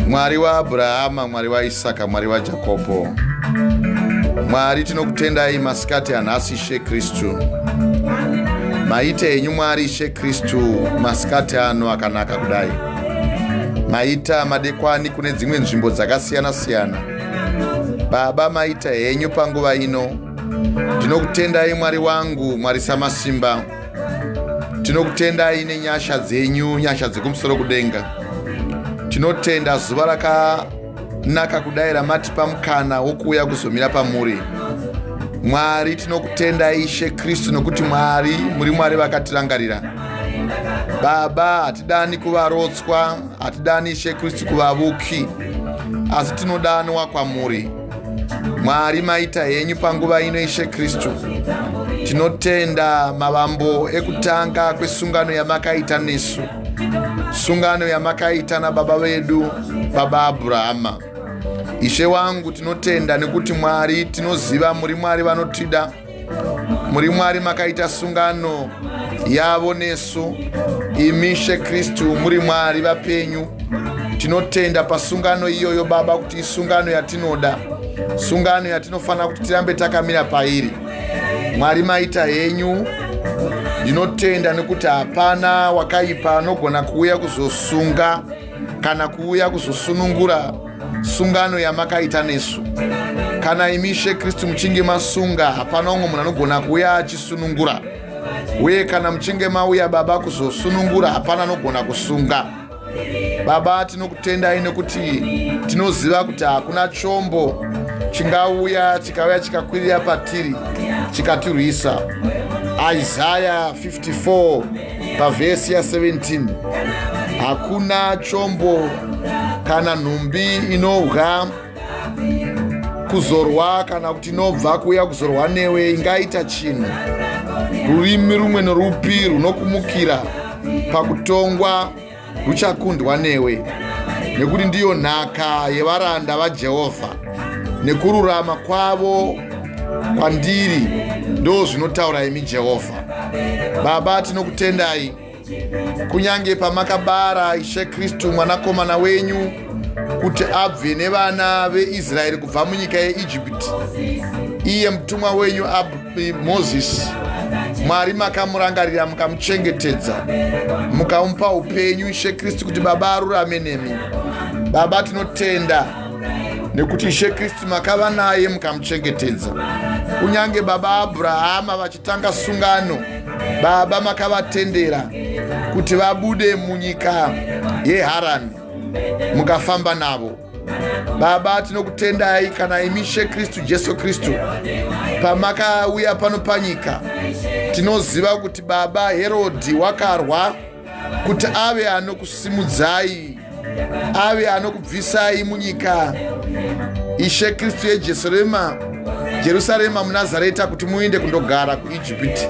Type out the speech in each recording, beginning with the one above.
Mwari waAbhurahama, Mwari waIsaka, Mwari waJakobho, Mwari tinokutendai masikati anhasi, Ishe Kristu. Maita henyu Mwari, Ishe Kristu, masikati ano akanaka kudai. Maita madekwani kune dzimwe nzvimbo dzakasiyana siyana. Baba, maita henyu panguva ino. Ndinokutendai Mwari wangu, Mwari Samasimba. Tinokutendai nenyasha dzenyu, nyasha dzekumusoro kudenga. Tinotenda zuva rakanaka kudai ramatipa mukana wokuuya kuzomira pamuri. Mwari, tinokutendai Ishe Kristu, nokuti Mwari muri Mwari vakatirangarira. Baba, hatidani kuvarotswa, hatidani Ishe Kristu kuvavuki, asi tinodanwa kwamuri. Mwari, maita henyu panguva ino Ishe Kristu. Tinotenda mavambo ekutanga kwesungano yamakaita nesu, sungano yamakaita nababa vedu, baba Abrahama. Ishe wangu, tinotenda nekuti Mwari tinoziva muri Mwari vanotida, muri Mwari makaita sungano yavo nesu. Imi Ishe Kristu muri Mwari vapenyu. Tinotenda pasungano iyoyo Baba, kuti isungano yatinoda, sungano yatinofanira kuti tirambe takamira pairi. Mwari, maita henyu. Ndinotenda nekuti hapana wakaipa anogona kuuya kuzosunga kana kuuya kuzosunungura sungano yamakaita nesu. Kana imi Ishe Kristu muchinge masunga, hapana umwe munhu anogona kuuya achisunungura, uye kana muchinge mauya Baba kuzosunungura, hapana anogona kusunga. Baba, tinokutendai nekuti tinoziva kuti hakuna chombo chingauya chikauya chikakwirira patiri chikatirwisa. Isaya 54 pavhesi ya 17, hakuna chombo kana nhumbi inobva kuzorwa kana kuti inobva kuuya kuzorwa newe ingaita chinhu. Rurimi rumwe norupi runokumukira pakutongwa ruchakundwa newe, nekuti ndiyo nhaka yevaranda vaJehovha, nekururama kwavo kwandiri, ndo zvinotaura imi Jehovha. Baba, tinokutendai kunyange pamakabara Ishe Kristu mwanakomana wenyu kuti abve nevana veIsraeri kubva munyika yeIjipiti, iye mutumwa wenyu Mozisi, Mwari makamurangarira mukamuchengetedza mukamupa upenyu Ishe Kristu kuti Baba arurame nemi. Baba, tinotenda nekuti Ishe Kristu makava naye mukamuchengetedza. Kunyange baba Abrahama vachitanga sungano, Baba makavatendera kuti vabude munyika yeHarani mukafamba navo. Baba, tinokutendai kana imi Ishe Kristu Jesu Kristu pamakauya pano panyika, tinoziva kuti Baba Herodhi wakarwa kuti ave anokusimudzai, ave anokubvisai munyika Ishe Kristu yeJerusalema, Jerusarema muNazareta, kuti muende kundogara kuIjipiti,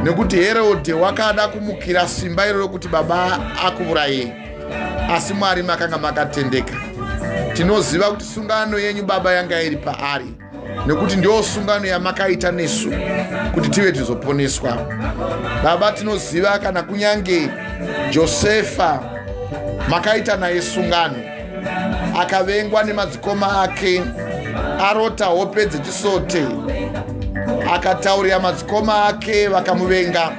nekuti Herodhi wakada kumukira simba iroro kuti Baba akuvurayei. Asi Mwari makanga makatendeka. Tinoziva kuti sungano yenyu Baba yanga iri paari, nekuti ndiyo sungano yamakaita nesu kuti tive tizoponeswa. Baba, tinoziva kana kunyange Josefa makaita naye sungano, akavengwa nemadzikoma ake, arota hope dzechisote, akataurira madzikoma ake vakamuvenga.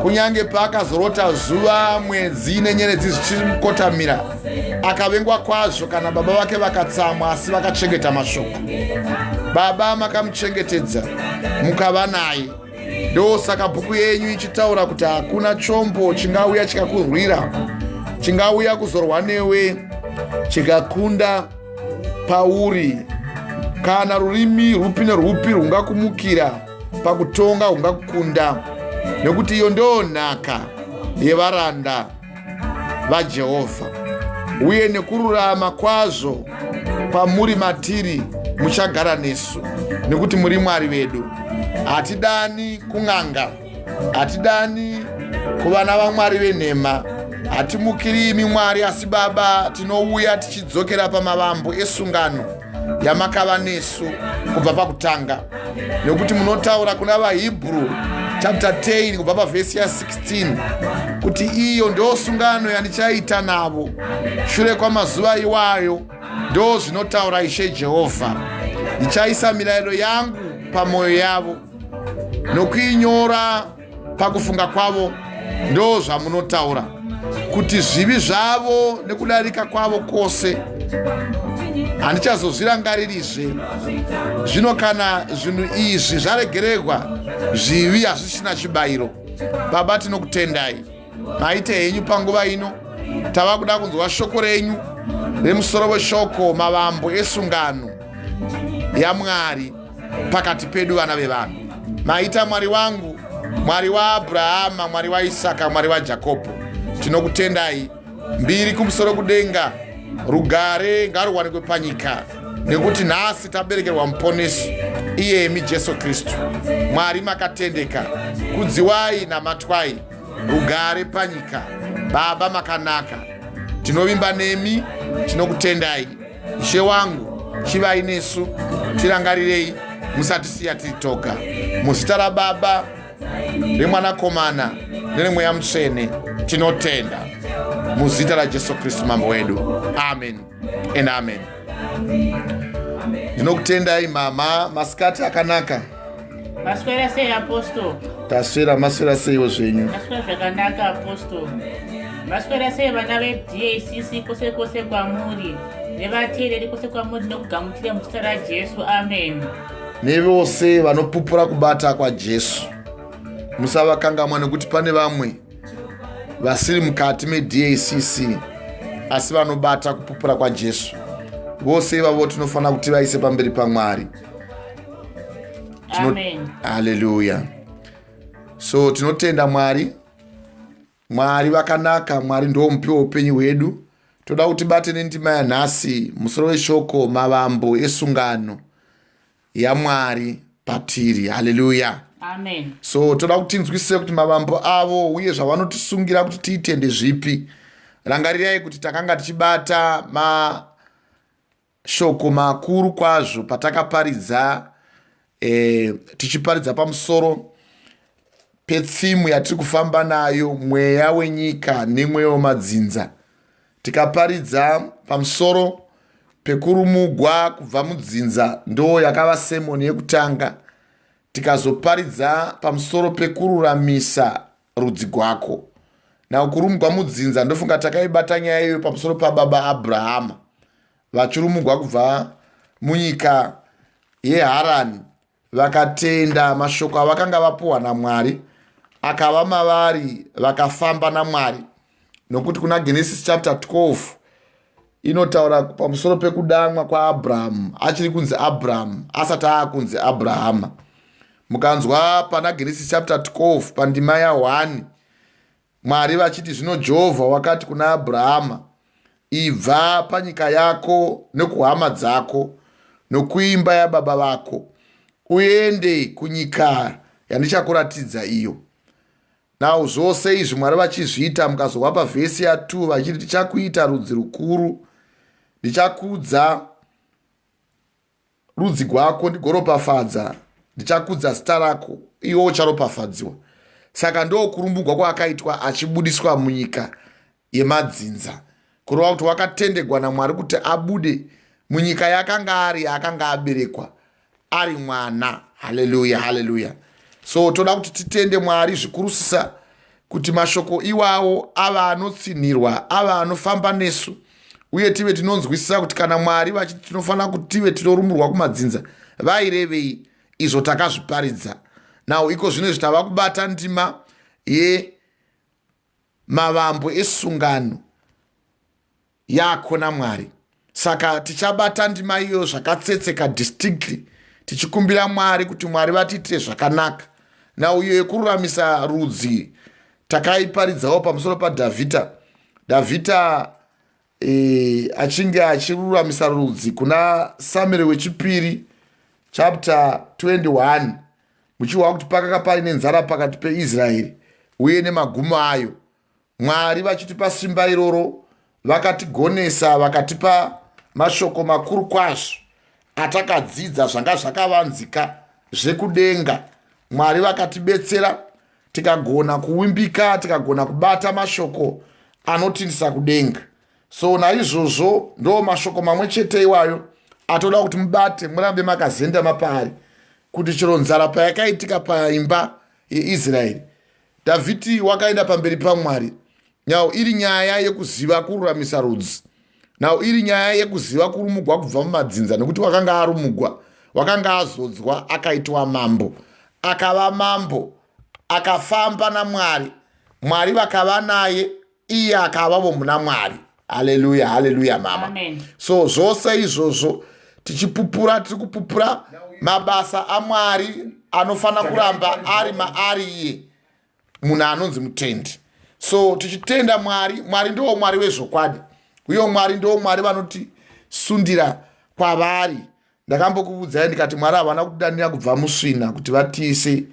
Kunyange paakazorota zuva, mwedzi nenyeredzi zvichimukotamira, akavengwa kwazvo. Kana baba vake vakatsamwa, asi vakachengeta mashoko. Baba, makamuchengetedza mukava naye. Ndosaka bhuku yenyu ichitaura kuti hakuna chombo chingauya chikakurwira, chingauya kuzorwa newe chikakunda pauri, kana rurimi rwupi nerwupi rwungakumukira pakutonga hungakukunda, nekuti iyo ndo nhaka yevaranda vaJehovha, uye nekururama kwazvo kwamuri matiri muchagara nesu, nekuti muri Mwari vedu. Hatidani kun'anga, hatidani kuvana vaMwari venhema, hatimukiri imi Mwari, asi Baba tinouya tichidzokera pamavambo esungano. yamakava nesu kubva pakutanga. Nekuti munotaura kuna vaHebrew chapter 10 kubva pavhesi ya16 kuti iyo ndo sungano yandichaita navo shure kwamazuva iwayo, ndo zvinotaura Ishe Jehovha, ndichaisa mirayiro yangu pamwoyo yavo nokuinyora pakufunga kwavo. Ndo zvamunotaura kuti zvivi zvavo nekudarika kwavo kwose handichazozvirangaririzve. Zvino kana zvinhu izvi zvaregererwa, zvivi hazvichina chibayiro. Baba, tinokutendai, maite henyu panguva ino. Tava kuda kunzwa shoko renyu remusoro weshoko mavambo esungano yaMwari pakati pedu vana vevanhu. Maita Mwari wangu, Mwari waAbrahama, Mwari waIsaka, Mwari waJakobho, tinokutendai. Mbiri kumusoro kudenga, rugare ngaruwanikwe panyika, nekuti nhasi taberekerwa Muponesi, iyemi Jesu Kristu. Mwari makatendeka, kudziwai, namatwai, rugare panyika. Baba makanaka, tinovimba nemi, tinokutendai. Ishe wangu, chivai nesu, tirangarirei, musatisiya tiri toga. Muzita raBaba, reMwanakomana nereMweya Mutsvene tinotenda, muzita raJesu Kristu Mambo wedu, amen and amen. Ndinokutendai mama, masikati akanaka. Maswera sei, Apostle? Taswera, maswera seiwo zvenyu? Maswera zvakanaka, Apostle. Maswera sei vana veDACC kwose kwose kwamuri, nevateereri kwose kwamuri, nokugamuchira muzita raJesu, amen. Nevose vanopupura kubata kwaJesu, musavakangamwa, nekuti pane vamwe vasiri mukati meDACC asi vanobata kupupura kwaJesu. Vose ivavo tinofanira kuti vaise pamberi paMwari. Amen. Haleluya. So tinotenda Mwari. Mwari vakanaka, Mwari ndo mupi weupenyu hwedu. Toda kuti bate nendima yanhasi, musoro weshoko mavambo esungano yaMwari patiri. Haleluya. Amen. So toda kuti tinzwisise kuti mavambo avo uye zvavanotisungira kuti tiite ndezvipi. Rangarirai kuti takanga tichibata mashoko makuru kwazvo patakaparidza, tichiparidza pamusoro petsimu yatiri kufamba nayo, mweya wenyika nemweya wemadzinza. Tikaparidza pamusoro pekurumugwa kubva mudzinza, ndo yakava semoni yekutanga. Tikazoparidza pamusoro pekururamisa rudzi gwako. Now kurumugwa mudzinza, ndofunga takaibata nyaya iyoyo pamusoro pababa Abrahama vachirumugwa kubva munyika yeHarani, vakatenda mashoko avakanga vapuhwa naMwari, akava mavari, vakafamba naMwari. Nokuti kuna Genesis chapter 12 inotaura pamusoro pekudanwa kwaAbrahamu achiri kunzi Abrahamu, asati aakunzi Abrahama. Mukanzwa pana Genesis chapter 12 pandima ya1, Mwari vachiti, "Zvino Jehovha wakati kuna Abrahama, ibva panyika yako nekuhama dzako nokuimba yababa vako, uende kunyika yandichakuratidza iyo." Now zvose izvi Mwari vachizviita, mukazorwa pavhesi ya2 vachiti, "Ndichakuita rudzi rukuru, ndichakudza rudzi gwako, ndigoropafadza, ndichakudza zita rako, iwe ucharopafadziwa." Saka ndokurumbugwa kwaakaitwa achibudiswa munyika yemadzinza, kureva kuti wakatendegwa naMwari kuti abude munyika yakanga ari yaakanga aberekwa ari mwana. Haleluya, haleluya. So toda kuti titende Mwari zvikurusisa kuti mashoko iwawo ava anotsinhirwa, ava anofamba nesu, uye tive tinonzwisisa kuti kana Mwari vachiti tinofanira kuti tive tinorumurwa kumadzinza, vairevei. Izvo takazviparidza. Now iko zvino izvi tava kubata ndima yemavambo esungano yako naMwari. Saka tichabata ndima iyo zvakatsetseka, distinctly, tichikumbira Mwari kuti Mwari vatiitire zvakanaka. Nauyo yekururamisa rudzi takaiparidzawo pamusoro paDhavhidha. Dhavhidha achinge achiruramisa rudzi kuna Samueri wechipiri chapter 21, muchihwa kuti pakanga paine nzara pakati peIsraeri uye nemagumo ayo. Mwari vachitipa simba iroro, vakatigonesa, vakatipa mashoko makuru kwazvo. atakadzidza zvanga zvakavanzika zvekudenga. Mwari vakatibetsera tikagona kuwimbika, tikagona kubata mashoko anotindisa kudenga. So naizvozvo ndo mashoko mamwe chete iwayo atoda kuti mubate, murambe makazendama paari, kuti chero nzara payakaitika paimba yeIsraeri, Dhavhidhi wakaenda pamberi paMwari. Nhau iri nyaya yekuziva kururamisa rudzi. Nhau iri nyaya yekuziva kurumugwa kubva mumadzinza, nekuti wakanga arumugwa, wakanga azodzwa, akaitwa mambo, akava mambo, akafamba naMwari, Mwari vakava naye, iye akavavo muna Mwari. Haleluya, haleluya mama. Amen. So zvose izvozvo tichipupura, tiri kupupura mabasa aMwari anofanira kuramba ari maari iye munhu anonzi mutendi. So tichitenda Mwari, Mwari ndiwo Mwari wezvokwadi, uye Mwari ndiwo Mwari vanotisundira kwavari. Ndakambokuvudzai ndikati Mwari havana kutidanira kubva musvina kuti vatiise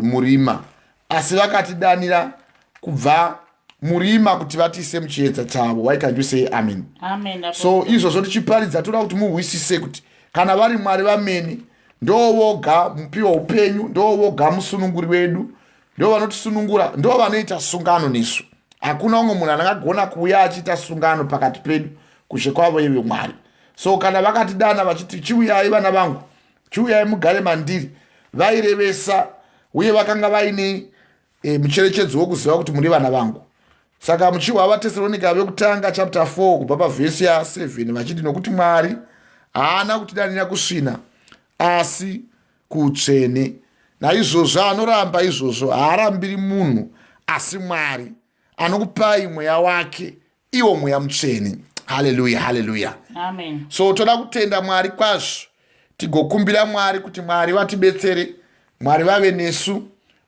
murima, asi vakatidanira kubva murima kuti vatiise muchiedza chavo. Why can't you say amen? Amen. So izvozvo tichiparidza toda kuti muhwisise kuti kana vari Mwari vamene ndo voga mupi weupenyu, ndo voga musununguri wedu, ndo vanotisunungura, ndo vanoita sungano nesu. Hakuna umwe munhu anangagona kuuya achiita sungano pakati pedu kushe kwavo ive Mwari. So kana vakatidana vachiti chiuyai vana vangu, chiuyai mugare mandiri, vairevesa uye vakanga vaine mucherechedzo wekuziva kuti muri vana vangu. Saka muchihwa vaTesaronika vekutanga chapter 4 kubva pavhesi ya7 vachiti, nokuti Mwari haana kutidanira kusvina asi kuutsvene. Naizvozvo anoramba izvozvo haarambiri munhu asi Mwari anokupai mweya wake, iwo mweya mutsvene. Haleluya, haleluya. Amen. So toda kutenda Mwari kwazvo, tigokumbira Mwari kuti Mwari vatibetsere, Mwari vave nesu,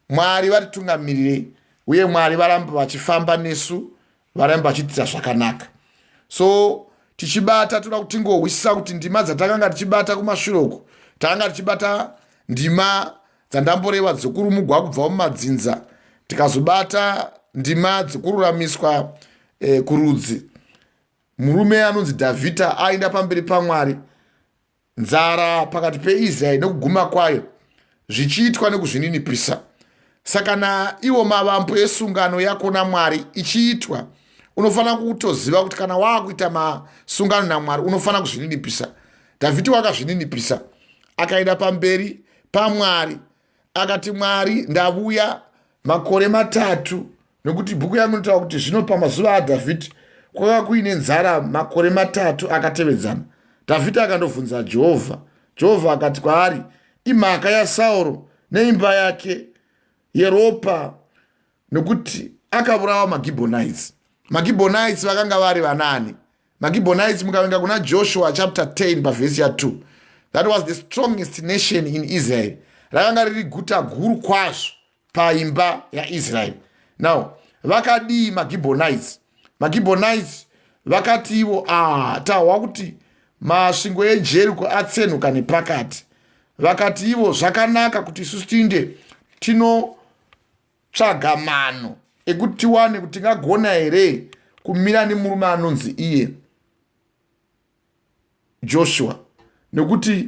Mwari vatitungamirire, uye Mwari varambe vachifamba nesu, varambe vachitiita zvakanaka. So tichibata, toda kuti tingohwisisa kuti ndima dzatakanga tichibata kumashure uku, takanga tichibata ndima dzandamboreva dzekurumugwa kubva mumadzinza, tikazobata ndima dzekururamiswa kurudzi. Murume anonzi Dhavhidha aenda pamberi paMwari, nzara pakati peIsraeri nekuguma kwayo zvichiitwa nekuzvininipisa. Saka na iwo mavambo esungano yako naMwari ichiitwa, unofanira kutoziva kuti kana waakuita masungano naMwari unofanira kuzvininipisa. Dhavhidhi wakazvininipisa, akaenda pamberi paMwari akati, Mwari, ndavuya makore 3, nekuti bhuku yangu inotaura kuti zvino pamazuva aDhavhidhi kwakanga kuine nzara makore 3 akatevedzana. Dhavhidhi akandobvunza Jehovha. Jehovha akati kwaari, imhaka yaSauro neimba yake yeropa, nokuti akavurawa maGibhonites. MaGibhonites vakanga vari vanani? MaGibhonites, mukavenga kuna Joshua chapter 10 pavhesi ya2, that was the strongest nation in Israel. Rakanga riri guta guru kwazvo paimba yaIsraeri. Now vakadii maGibhonites? MaGibhonites vakati ivo, tahwa kuti masvingo eJeriko atsenuka nepakati. Vakati ivo, zvakanaka kuti isusu tiinde tinotsvaga mano ekuti tiwane kuti tingagona here kumira nemurume anonzi iye Joshua, nekuti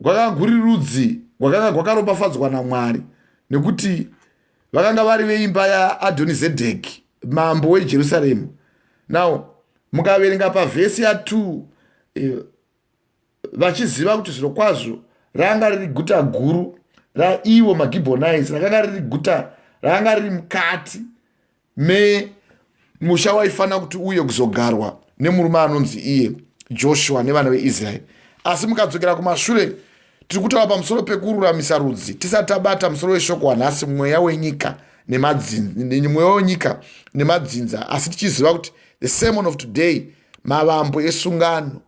gwakanga guri rudzi gwakanga gwakaropafadzwa naMwari, nekuti vakanga vari veimba yaAdonizedheki mambo weJerusaremu. Now mukaverenga pavhesi ya2, vachiziva kuti zviro kwazvo ranga riri guta guru raivo maGibhonites, rakanga riri guta rakanga riri mukati memusha waifanira kuti uye kuzogarwa nemurume anonzi iye Joshua nevana veIsraeri. Asi mukadzokera kumashure, tiri kutaura pamusoro pekururamisa rudzi tisati tabata musoro weshoko wanhasi, mweya wenyika nemadzinza, mweya wenyika nemadzinza. Asi tichiziva kuti the sermon of today, mavambo esungano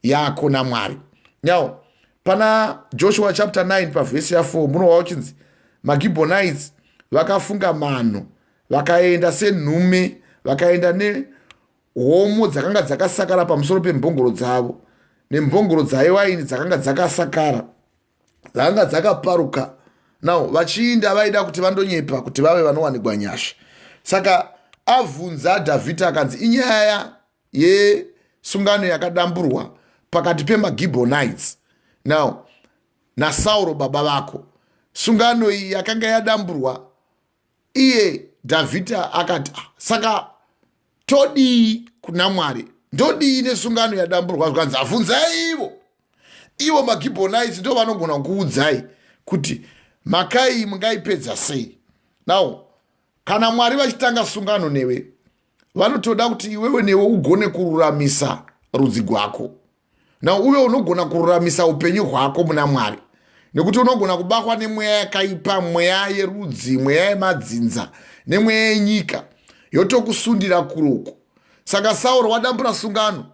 yako naMwari. Now pana Joshua chapter 9 pavhesi ya4 munowa uchinzi maGibhonites vakafunga mano, vakaenda senhume, vakaenda nehomo dzakanga dzakasakara pamusoro pembongoro dzavo, nembongoro dzaiwaini dzakanga dzakasakara, dzakanga dzakaparuka. Now vachiinda vaida kuti vandonyepa kuti vave vanowanikwa nyasha. Saka avhunza Dhavhidhi akanzi inyaya yesungano yakadamburwa pakati pemaGibeonites now naSauro baba vako. Sungano iyi yakanga yadamburwa iye Dhavhidha akati, ah, saka todii kuna Mwari? Ndodii nesungano yadamburwa? Zvikanzi, avhunzai ivo. Ivo maGibeonites ndo vanogona kuudzai kuti makai mungaipedza sei. Now kana Mwari vachitanga sungano newe, vanotoda kuti iwewe newe ugone kururamisa rudzi gwako. Now uve unogona kururamisa upenyu hwako muna Mwari, nekuti unogona kubakwa nemweya yakaipa, mweya yerudzi, mweya yemadzinza nemweya yenyika yotokusundira kuruku. Saka Sauro wadambura sungano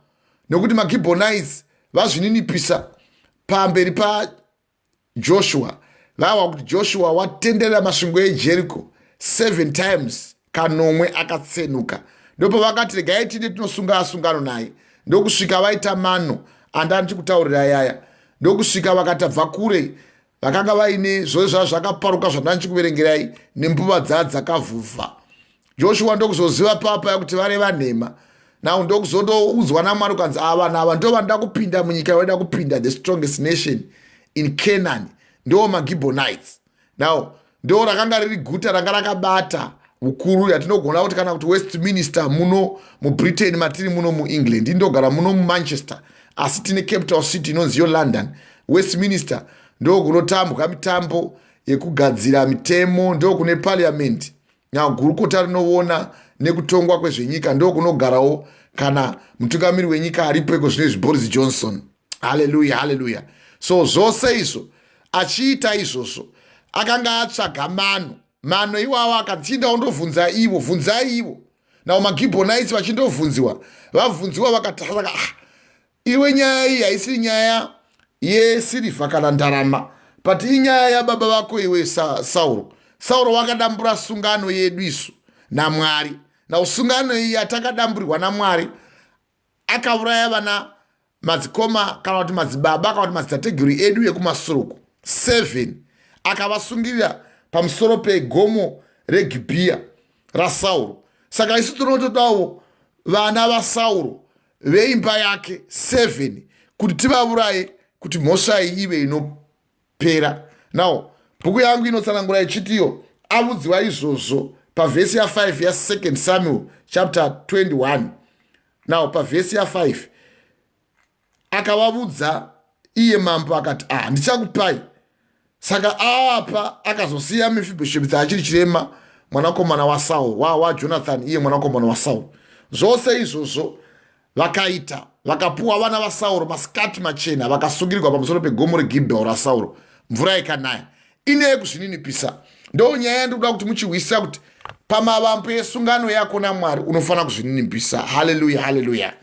nekuti maGibeonites vazvininipisa pamberi paJoshua. Vawa kuti Joshua watenderera masvingo eJericho 7 times, kanomwe, akatsenuka. Ndopavakati regai tinde tinosunga sungano naye. Ndokusvika vaita mano anda ndichikutaurira yaya. Ndokusvika vakati tabva kure, vakanga vaine zvose zvava zvakaparuka zvanda ndichikuverengerai nembuva dzaa dzakavhuvha. Joshua ndokuzoziva papa yakuti vareva nhema. Now ndokuzondoudzwa naMwari ukanzi ava vanhu ava ndo vanoda kupinda munyika yaida kupinda, the strongest nation in Canaan ndo maGibeonites. Now ndo rakanga riri guta ranga rakabata ukuru yatinogona kuti kana kuti Westminster muno muBritain matiri muno muEngland. Indogara muno muManchester, asi tine capital city inonzi yo London. Westminster ndo kunotambwa mitambo yekugadzira mitemo, ndo kune parliament. Now gurukota rinoona nekutongwa kwezvenyika ndo kunogarawo kana mutungamiri wenyika aripo iko zvino izvi, Boris Johnson. Haleluya, haleluya. So zvose izvo achiita izvozvo akanga atsvaga mano. Mano iwawo akatsinda ondovhunza ivo, vhunzai ivo. Now maGibeonites vachindovhunziwa, vabvunziwa vakati, saka ah, iwe nyaya iyi haisiri nyaya yesirivha kana ndarama, but inyaya yababa vako iwe Sauro. Sauro wakadambura sungano yedu isu naMwari. Now sungano iyi yatakadamburirwa naMwari, akauraya vana madzikoma kana kuti madzibaba kana kuti madzitateguru edu ekuMasuruku 7, akavasungirira pamusoro pegomo reGibhiya raSauro. Saka isu tinotodawo vana vaSauro veimba yake 7 kuti tivauraye kuti mhosva iyi ive inopera. Now bhuku yangu inotsanangura ichitiyo avudziwa izvozvo pavhesi ya5 ya2 Samuel chapter 21. Now pavhesi ya5 akavavudza iye mambo akati, ah, ndichakupai. Saka apa akazosiya Mefibhosheti achiri chirema, mwanakomana waSaul, waJonathan iye mwanakomana waSaul. Zvose izvozvo vakaita, vakapuwa vana vaSauro masikati machena, vakasungirirwa pamusoro pegomo reGibheo raSauro, mvura ikanaya. Ineye kuzvininipisa ndo nyaya yandikuda kuti muchihwisisa, kuti pamavambo esungano yako naMwari unofanira kuzvininipisa. Haleluya, haleluya.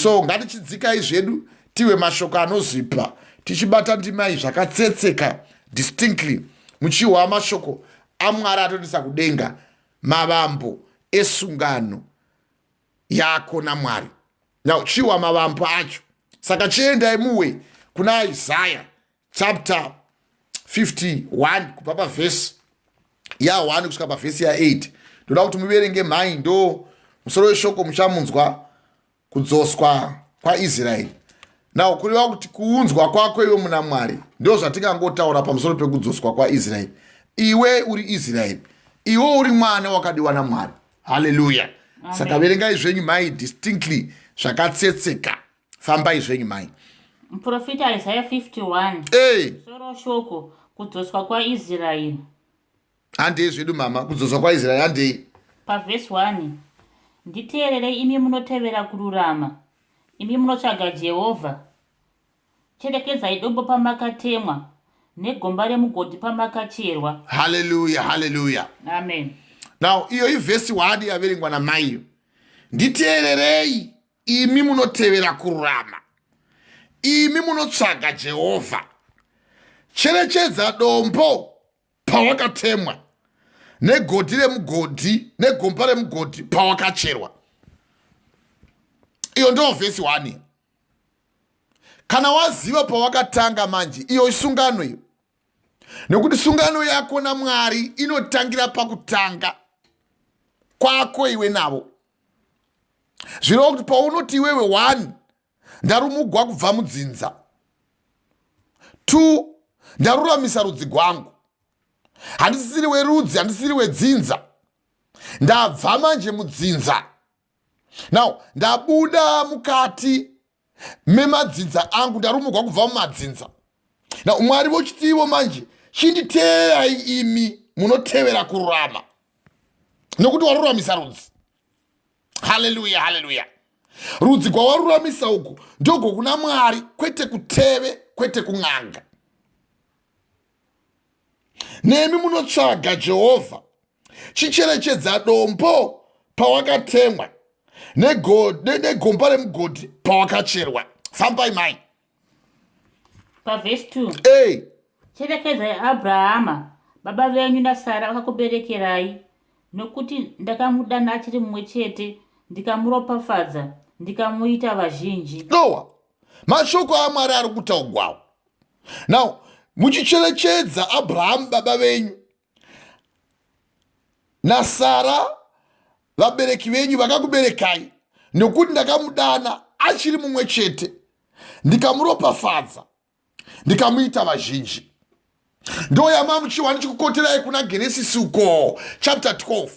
So ngatichidzikai zvedu tive mashoko anozipa, tichibata ndimai zvakatsetseka distinctly, muchihwa mashoko aMwari atotisa kudenga. Mavambo esungano yako naMwari. Now chiwa mavambo acho. Saka chiendai muwe kuna Isaya chapter 51 kubva pavhesi ya1 kusvika pavhesi ya8. Ndoda kuti muverenge mhai, ndo musoro weshoko muchamunzwa, kudzoswa kwaIsraeri. Now kureva kuti kuunzwa kwako iwe muna Mwari, ndo zvatingangotaura pamusoro pekudzoswa kwaIsraeri. Iwe uri Israeri, iwe uri mwana wakadiwa naMwari. Haleluya. Saka verengai zvenyu mai distinctly zvakatsetseka. Fambai zvenyu mai. Muprofita Isaya 51. Hey. Musoro shoko kudzoswa kwaIsraeri. Handei zvedu mama, kudzoswa kwaIsraeri, handei. Pavhesi 1, nditeererei imi munotevera kururama, imi munotsvaga Jehovha. Cherekedzai dombo pamakatemwa, negomba remugodhi pamakacherwa. Haleluya, haleluya. Amen. Now iyo ivhesi 1 yaverengwa namaiyo. Nditeererei imi munotevera kururama, imi munotsvaga Jehovha. Cherechedza dombo pawakatemwa, negodhi remugodhi, negomba remugodhi pawakacherwa. Iyo ndo vhesi 1. Kana waziva pawakatanga manje, iyo isungano iyo, nekuti sungano yako naMwari inotangira pakutanga kwako iwe navo. Zvireva kuti paunoti iwewe 1 Ndarumugwa kubva mudzinza. Two, ndaruramisa rudzi gwangu. Handisisiri werudzi, handisisiri wedzinza. Ndabva manje mudzinza. Now, ndabuda mukati memadzinza angu, ndarumugwa kubva mumadzinza. Now, Mwari vochiti ivo manje, chinditeerai imi munotevera kururama, nokuti waruramisa rudzi. Haleluya, haleluya. Rudzi gwawaruramisa uku ndogo kuna Mwari, kwete kuteve, kwete kun'anga. Nemi munotsvaga Jehovha, chicherechedza dombo pawakatemwa negomba remugodhi pawakacherwa. Fambai mai. Pavhesi 2. Hey. Cherekedzai Abrahama baba venyu naSara vakakuberekerai, nokuti ndakamudana achiri mumwe chete, ndikamuropafadza, ndikamuita vazhinji. Nowa, mashoko aMwari ari kutaugwawo. Now, muchicherechedza Abrahamu baba venyu naSara vabereki venyu vakakuberekai, nokuti ndakamudana achiri mumwe chete, ndikamuropafadza, ndikamuita vazhinji. Ndo yamamuchiwa ndichikukoterai kuna Genesis uko chapter 12,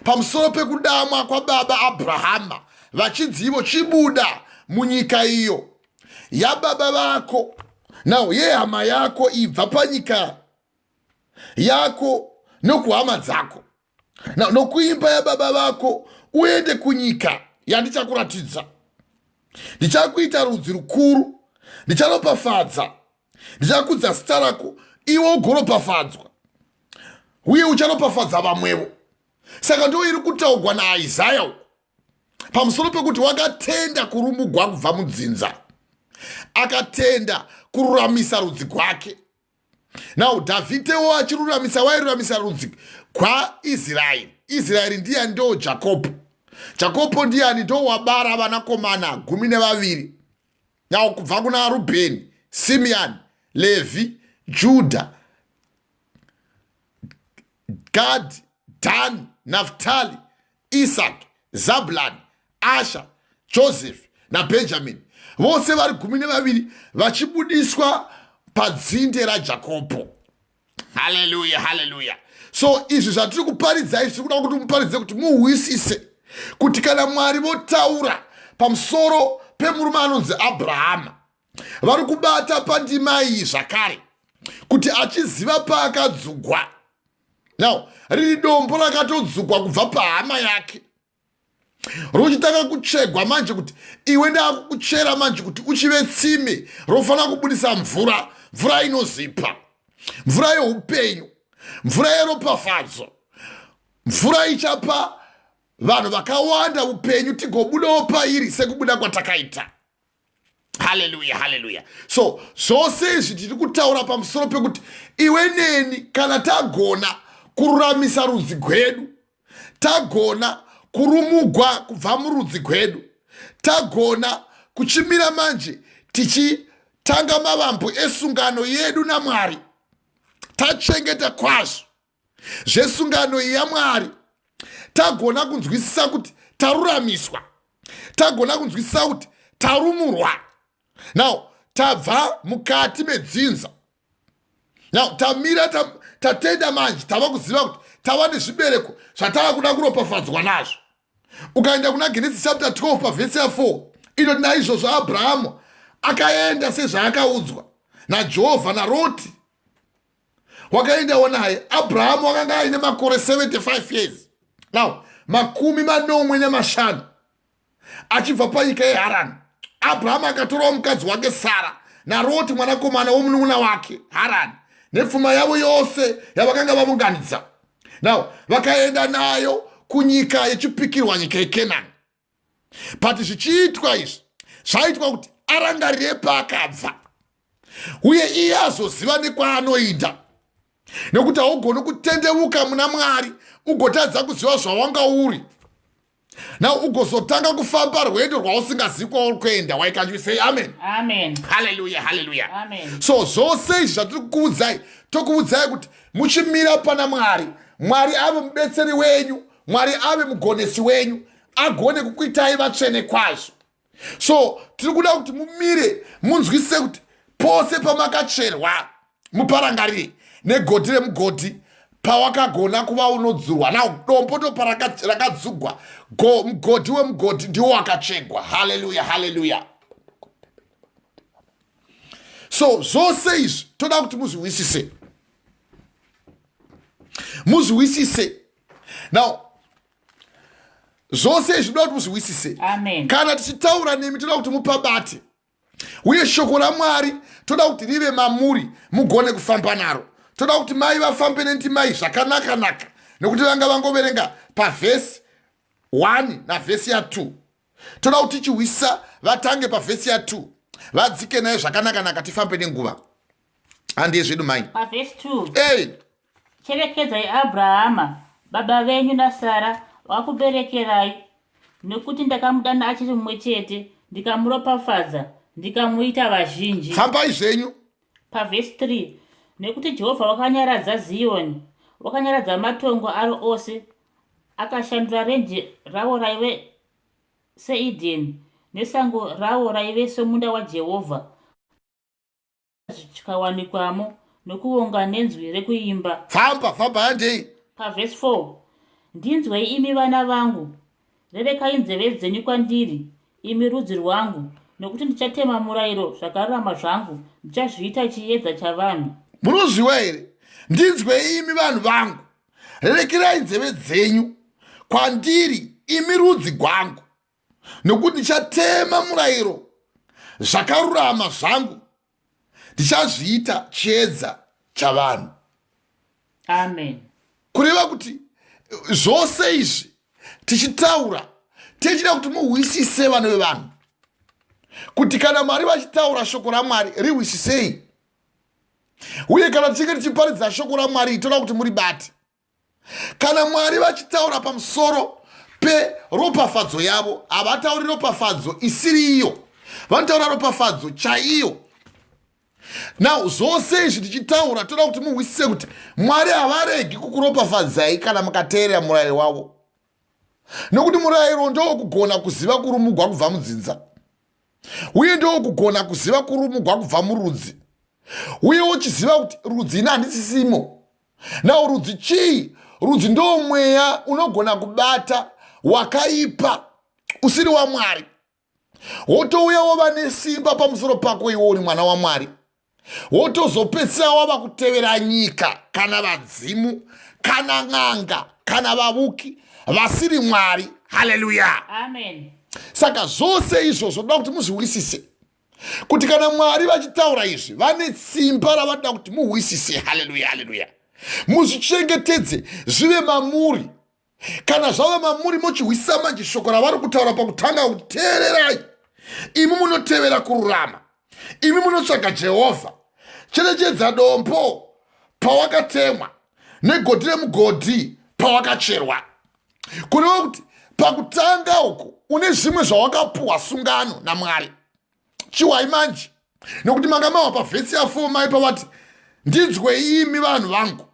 pamusoro pekudamwa kwababa Abrahama vachinzi ivo chibuda munyika iyo yababa vako, now yehama yako, ibva panyika yako nokuhama dzako nokuimba yababa vako, uende kunyika yandichakuratidza. Ndichakuita rudzi rukuru, ndicharopafadza, ndichakudza zita rako, iwe ugoropafadzwa, uye ucharopafadza vamwevo. Saka ndo iri kutaugwa naIsaya uku pamusoro pekuti wakatenda kurumugwa kubva mudzinza, akatenda kururamisa rudzi gwake. Now Dhavhidhewo achiruramisa, wairuramisa rudzi kwaIsraeri. Israeri ndiyani? Ndo Jakobho. Jakobho ndiyani? Ndo wabara vanakomana 12. Now kubva kuna Rubheni, Simeoni, Levhi, Judha, Gad, Dan, Naftali, Isaac, Zabulani, Asha, Joseph naBenjamin, vose vari 12 vachibudiswa padzinde raJakobho. Haleluya, haleluya. So izvi zvatiri kuparidza izvi, tiri kuda kuti muparidze kuti muhwisise kuti kana Mwari votaura pamusoro pemurume anonzi Abrahama, vari kubata pandima iyi zvakare kuti achiziva paakadzugwa. Now riri dombo rakatodzugwa kubva pahama yake, rochitanga kuchegwa manje kuti iwe ndakukuchera manje kuti uchive tsime rofanira kubudisa mvura, mvura inozipa, mvura yeupenyu, mvura yeropafadzo, mvura ichapa vanhu vakawanda upenyu, tigobudawo pairi sekubuda kwatakaita. Haleluya, haleluya. So zvose izvi tiri kutaura pamusoro pekuti iwe neni kana tagona kururamisa rudzi gwedu, tagona kurumugwa kubva murudzi gwedu, tagona kuchimira manje tichitanga mavambo esungano yedu naMwari, tachengeta kwazvo zvesungano iyi yaMwari, tagona kunzwisisa kuti taruramiswa, tagona kunzwisisa kuti tarumurwa. Now tabva mukati medzinza. Now tamira, tatenda manje, tava kuziva kuti tava nezvibereko zvatava kuda kuropafadzwa nazvo. Ukaenda kuna Genesis chapter 12 pavhesi ya4, inoti naizvozvo Abrahamu akaenda sezvaakaudzwa naJehovha, naRoti wakaendawo naye. Abrahamu wakanga aine makore 75 years now, 75, achibva panyika yeHarani. Abrahamu akatorawo mukadzi wake Sara, naRoti mwanakomana womunun'una wake Harani, nepfuma yavo yose yavakanga vaunganidza. Now vakaenda nayo kunyika yechipikirwa, nyika yeKenani. But zvichiitwa izvi, zvaitwa kuti arangarire paakabva, uye iye azoziva nekwaanoenda, nekuti haugoni kutendeuka muna Mwari ugotadza kuziva zvawanga uri, now ugozotanga kufamba rwendo rwausingazivi kwauri kuenda. Why can't you say amen? Amen. Haleluya, haleluya. Amen. So zvose izvi zvatiri kukuudzai, tokuudzai kuti muchimira pana Mwari, Mwari ave mubetseri wenyu, Mwari ave mugonesi wenyu, agone kukuitai vatsvene kwazvo. So tiri kuda kuti mumire munzwisise kuti pose pamakacherwa muparangarire negodhi remugodhi pawakagona kuva unodzurwa now dombo ndopa rakadzugwa mugodhi wemugodhi ndiwo wakachegwa. Haleluya, haleluya. So zvose izvi toda kuti muzviwisise, muzviwisise. Now zvose izvi toda kuti muzviwisise. Kana tichitaura nemi, toda kuti mupabate, uye shoko raMwari toda kuti rive mamuri, mugone kufamba naro. Toda kuti mai vafambe nendimai zvakanaka-naka, nekuti vanga vangoverenga pavhesi 1 navhesi ya2. Toda kuti tichihwisa vatange pavhesi ya2, vadzike naye zvakanaka-naka, tifambe nenguva. Handiye zvedu, mai. Pavhesi 2. Ei. Cherekedzai Abrahama baba venyu naSara wakuberekerai, nekuti ndakamudana achiri mumwe chete, ndikamuropafadza, ndikamuita vazhinji. Fambai zvenyu. Pavhesi 3. Nekuti Jehovha wakanyaradza Ziyoni, wakanyaradza matongo aro ose, akashandura renje ravo raive seEdheni, nesango ravo raive somunda waJehovha, zvichikawanikwamo nokuvonga nenzwi rekuimba. Famba, famba, handei. Pavhesi 4. Ndinzwei, imi vana vangu, rerekai nzeve dzenyu kwandiri, imi rudzi rwangu, nokuti ndichatema murayiro, zvakarurama zvangu ndichazviita chiedza chavanhu. Munozviwa here? Ndinzwei, imi vanhu vangu, rerekerai nzeve dzenyu kwandiri, imi rudzi gwangu, nokuti ndichatema murayiro, zvakarurama zvangu ndichazviita chiedza chavanhu. Amen. Kureva kuti zvose izvi tichitaura, tichida kuti muhwisise, vana vevanhu, kuti kana Mwari vachitaura shoko raMwari, rihwisisei. Uye kana tichinge tichiparidza shoko raMwari, toda kuti muribate. Kana Mwari vachitaura pamusoro peropafadzo yavo, havatauri ropafadzo isiri iyo, vanotaura ropafadzo chaiyo. Now zvose izvi tichitaura, toda kuti muhwisise kuti Mwari havaregi kukuropafadzai kana mukateerera murayiro wavo, nokuti murayiro ndowokugona kuziva kurumugwa kubva mudzinza, uye ndowokugona kuziva kurumugwa kubva murudzi, uye wochiziva kuti rudzi ina handisisimo. Now rudzi chii? Rudzi ndo mweya unogona kubata wakaipa usiri waMwari, wotouya wova nesimba pamusoro pako iwe uri mwana waMwari, wotozopedzisira wava kutevera nyika kana vadzimu kana n'anga kana vavuki vasiri Mwari. Haleluya. Amen. Saka zvose izvozvo toda kuti muzviwisise kuti kana Mwari vachitaura izvi, vane simba ravanoda kuti muhwisise. Haleluya, haleluya. Muzvichengetedze zvive mamuri. Kana zvava mamuri, mochihwisisa manje shoko ravari kutaura pakutanga kuti teererai, imi munotevera kururama, imi munotsvaga Jehovha. Cherechedza dombo pawakatemwa negodhi remugodhi pawakacherwa. Kureva kuti pakutanga uku une zvimwe zvawakapuhwa sungano naMwari. Chiwai manje, nokuti manga mawa pavhesi ya4, mai pavati, ndinzwei, imi vanhu vangu,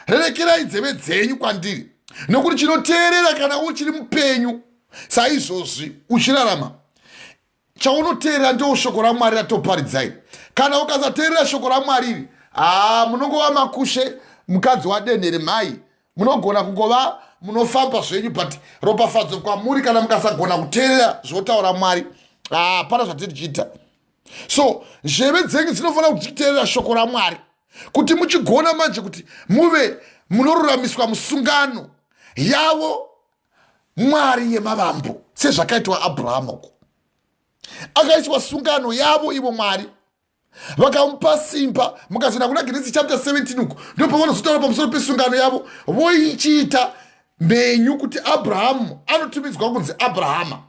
rerekerai nzeve dzenyu kwandiri, nokuti chinoteerera kana uchiri mupenyu saizvozvi uchirarama, chaunoteerera ndo shoko raMwari ratoparidzai. Kana ukasateerera shoko raMwari iri, haa, munongova makushe mukadzi wadenhere mhai. Munogona kungova munofamba zvenyu, but ropafadzo kwamuri kana mukasagona kuteerera zvotaura Mwari, hapana zvatiri tichiita. So nzveve dzenyu dzinofanira kuti dzichiteerera shoko raMwari, kuti muchigona manje kuti muve munoruramiswa musungano yavo Mwari yemavambo, sezvakaitwa Abrahamu uko akaiswa sungano yavo ivo Mwari vakamupa simba. Mukazoenda kuna Genesi chapter 17 uko, ndo pavanozotaura pamusoro pesungano yavo voichiita mhenyu, kuti Abrahamu anotumidzwa kunzi Abrahama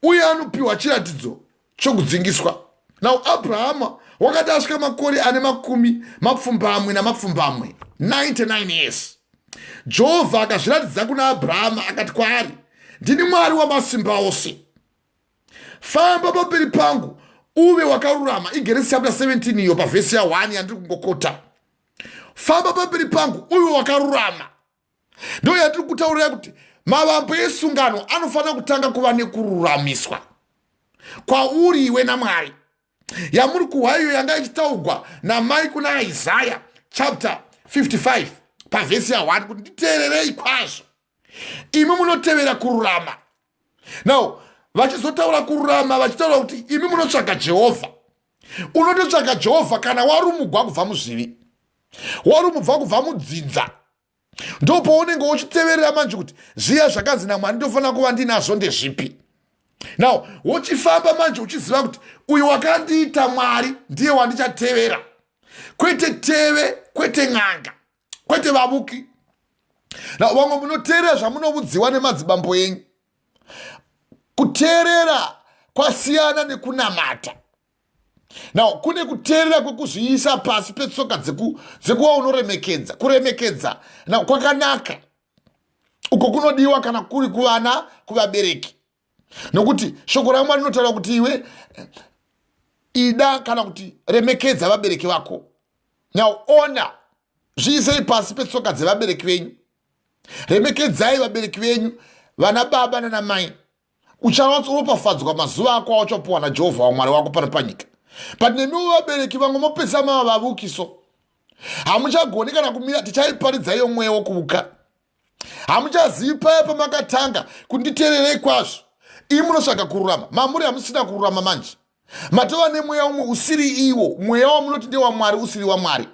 uye anopiwa chiratidzo chokudzingiswa. Now Abrahama wakati asvika makore ane 97, 99 years, Jehovha akazviratidza kuna Abrahama, akati kwaari, ndini Mwari wamasimba ose, famba pamberi pangu uve wakarurama. IGenesi chapter 17 iyo, pavhesi ya1 yandiri kungokota. Famba pamberi pangu uve wakarurama, ndo yatiri kutaurira kuti mavambo esungano anofanira kutanga kuva nekururamiswa. kwauri iwe namwari yamuri kuhwa iyo yanga ichitaugwa namai kuna Isaya chapter 55 pavhesi ya1 kuti nditeererei kwazvo imi munotevera kururama. Now vachizotaura kururama vachitaura kuti imi munotsvaga Jehovha. Unototsvaga Jehovha kana warumugwa kubva muzvivi, warumubva kubva mudzinza, ndopaunenge uchiteverera manje kuti zviya zvakanzi naMwari ndofanira kuva ndinazvo ndezvipi. Now wochifamba manje uchiziva kuti uyu wakandiita Mwari ndiye wandichatevera, kwete teve, kwete n'anga, kwete vavuki. Now vamwe munoteerera zvamunovudziwa nemadzibambo enyu. Kuteerera kwasiyana nekunamata. Now kune kuteerera kwekuzviisa pasi petsoka dzekuva unoremekedza. Kuremekedza now kwakanaka, uko kunodiwa kana kuri kuvana, kuvabereki, nokuti shoko raMwari rinotaura kuti iwe ida kana kuti remekedza vabereki vako. Now ona, zviisei pasi petsoka dzevabereki venyu, remekedzai vabereki venyu, vana baba nana mai, ucharopafadzwa mazuva ako auchapuwa naJehovha waMwari wako pano panyika. But nemiwo vabereki vamwe mopedzisa mava vavukiso, hamuchagoni kana kumira. Tichaiparidza iyo mweya wokuvuka. Hamuchazivi paya pamakatanga kunditeererei kwazvo ii munotsvaga kururama, mamuri hamusina kururama manje. Matova nemweya umwe usiri iwo mweya wamunoti ndewaMwari, usiri waMwari.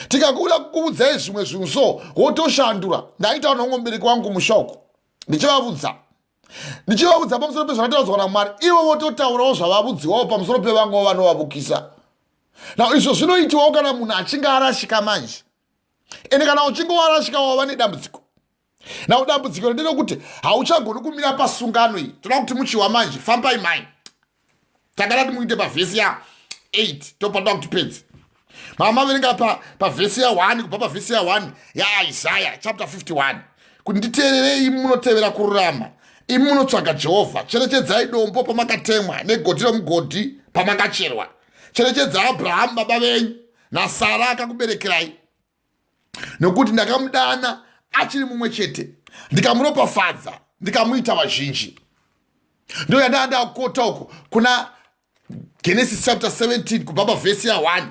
Tikakuda kukuudzai zvimwe zvinhu so wotoshandura. Ndaitaura nomumwe mubereki wangu mushoko, ndichivavudza pamusoro pezvakataudzwa naMwari, ivo vototaurawo zvavavudziwawo pamusoro pevamwewo vanovavukisa. Now izvo zvinoitiwawo kana munhu achinge arashika manje. Ende kana uchinge warashika wava nedambudziko. Now dambudziko nderekuti hauchagoni kumira pasungano iyi. Toda kuti muchiwa manje, fambai mai, takada kuti muite pavhesi ya8, topada kuti pedzi mama verenga pavhesi ya1, kubva pavhesi ya1 yaIsaya chapter 51, kuti nditeererei imi munotevera kururama, imi munotsvaga Jehovha. Cherechedzai dombo pamakatemwa, negodhi romugodhi pamakacherwa. Cherechedza Abrahamu baba venyu naSara akakuberekerai, nokuti ndakamudana achiri mumwe chete, ndikamuropafadza, ndikamuita vazhinji. Ndo yandaa ndakota uko kuna Genesis chapter 17 kubva pavhesi ya1,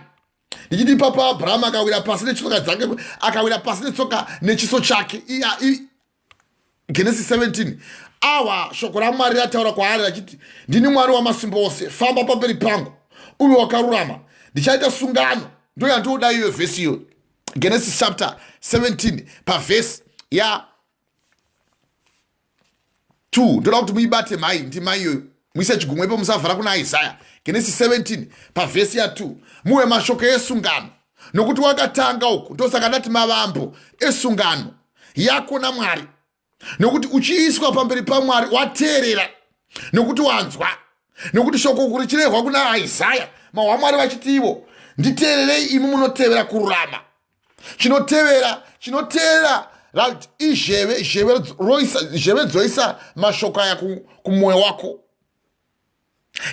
ndichiti ipapo Abrahamu akawira pasi netsoka dzake, akawira pasi netsoka nechiso chake. Genesis 17 awa shoko raMwari rataura kwaari rachiti, ndini Mwari wamasimba ose, famba pamberi pangu uve wakarurama, ndichaita sungano. Ndo yandioda iyo vhesi iyo, Genesis chapter 17 pavhesi ya 2. Ndoda kuti muibate mai ndima iyoyo, muise chigumwe ipo, musavhara kuna Isaya. Genesis 17 pavhesi ya2, muwe mashoko esungano, nokuti wakatanga uku. Ndosaka ndati mavambo esungano yako naMwari, nokuti uchiiswa pamberi paMwari wateerera, nokuti wanzwa, nokuti shoko uku richirehwa kuna Isaya, mahwamwari vachiti ivo, nditeererei imi munotevera kururama. Chinotevera, chinoteera right izheve, zheve dzoisa mashoko aya kumwoyo wako.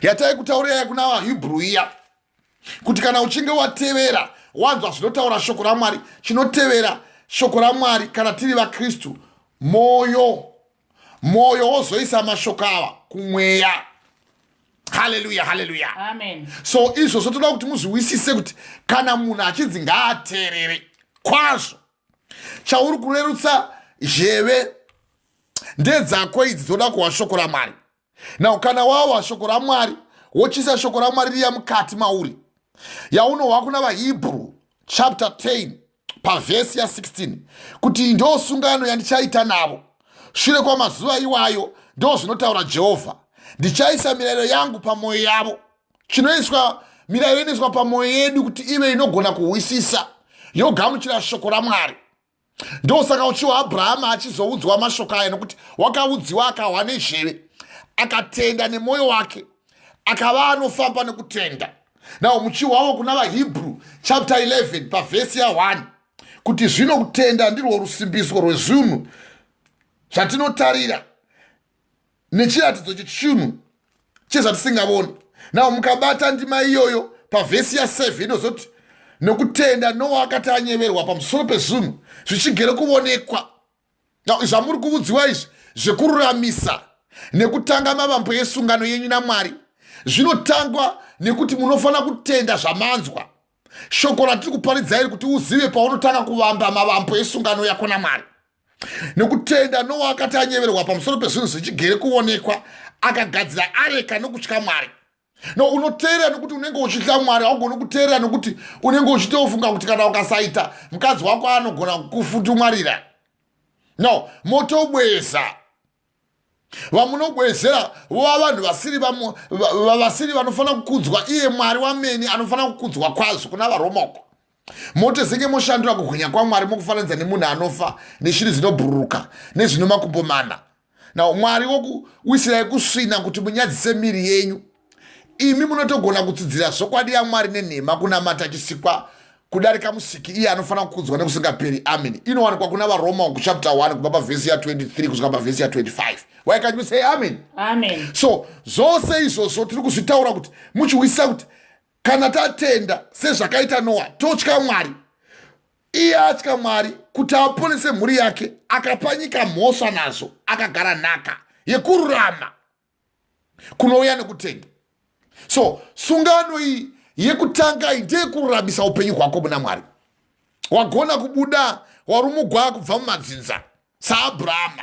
Yatai kutaurira kuna vaHebrew iya kuti kana uchinge watevera, wanzwa zvinotaura shoko raMwari, chinotevera shoko raMwari kana tiri vaKristu moyo, mwoyo wozoisa mashoko ava kumweya. Haleluya, haleluya. Amen. So izvozvo toda kuti muzviwisise kuti kana munhu achinzi ngaateerere kwazvo, chauri kurerutsa zheve ndedzako idzi dzoda kuhwa shoko raMwari. Now kana wawa shoko raMwari, wochisa shoko raMwari riya mukati mauri, yaunohwa kuna vaHebrew chapter 10 pavhesi ya16, kuti ndo sungano yandichaita navo shure kwamazuva iwayo, ndo zvinotaura Jehovha, ndichaisa mirayiro yangu pamwoyo yavo. Chinoiswa mirayiro inoiswa pamwoyo yedu kuti ive inogona kuhwisisa, yogamuchira shoko raMwari. Ndosaka uchiwa Abrahama achizoudzwa mashoko aya, nokuti wakaudziwa, akahwa nezheve, akatenda nemwoyo wake, akava anofamba nekutenda. Now muchihwawo kuna vaHebrew chapter 11 pavhesi ya1, kuti zvino kutenda ndirwo rusimbiso rwezvinhu zvatinotarira, nechiratidzo chechinhu chezvatisingavoni. Now mukabata ndima iyoyo pavhesi ya7, inozoti nokutenda Noa akati anyeverwa pamusoro pezvinhu zvichigere kuvonekwa. Now zvamuri kuudziwa izvi zvekururamisa. nekutanga mavambo esungano yenyu namwari zvinotangwa nekuti munofanira kutenda zvamanzwa shoko ratiri kuparidza iri kuti uzive paunotanga kuvamba mavambo esungano yako namwari nekutenda nowa akati anyeverwa pamusoro pezvinhu zvichigere kuonekwa akagadzira areka nokutya mwari no unoteerera nekuti unenge uchitya mwari haugoni kuteerera nekuti unenge uchitofunga kuti kana ukasaita mukadzi wako anogona kufutumarira no motobweza vamunobwezera vova vanhu vasiri vasiri vanofanira kukudzwa iye mwari wamene anofanira kukudzwa kwazvo kuna varomoko motozenge moshandura kuhwinya kwamwari mokufananidza nemunhu anofa neshiri dzinobhururuka nezvino makumbo mana now mwari wokuwisirai kusvina kuti munyadzise miri yenyu imi munotogona kutsidzira zvokwadi yamwari nenhema kunamata chisikwa kudarika musiki iye anofanira kukudzwa nekusingaperi amen inowanikwa kuna varoma kuchapter 1 kubva pavhesi ya23 kusvika pavhesi ya25 why can you say amen amen so zvose izvozvo tiri kuzvitaura kuti muchihwisisa kuti kana tatenda sezvakaita noa totya mwari iye atya mwari kuti aponese mhuri yake akapa nyika mhosva nazvo akagara nhaka yekururama kunouya nekutenda so sungano iyi yekutanga iyi ndeyekururamisa upenyu hwako muna mwari wagona kubuda warumugwa kubva mumadzinza saabrahama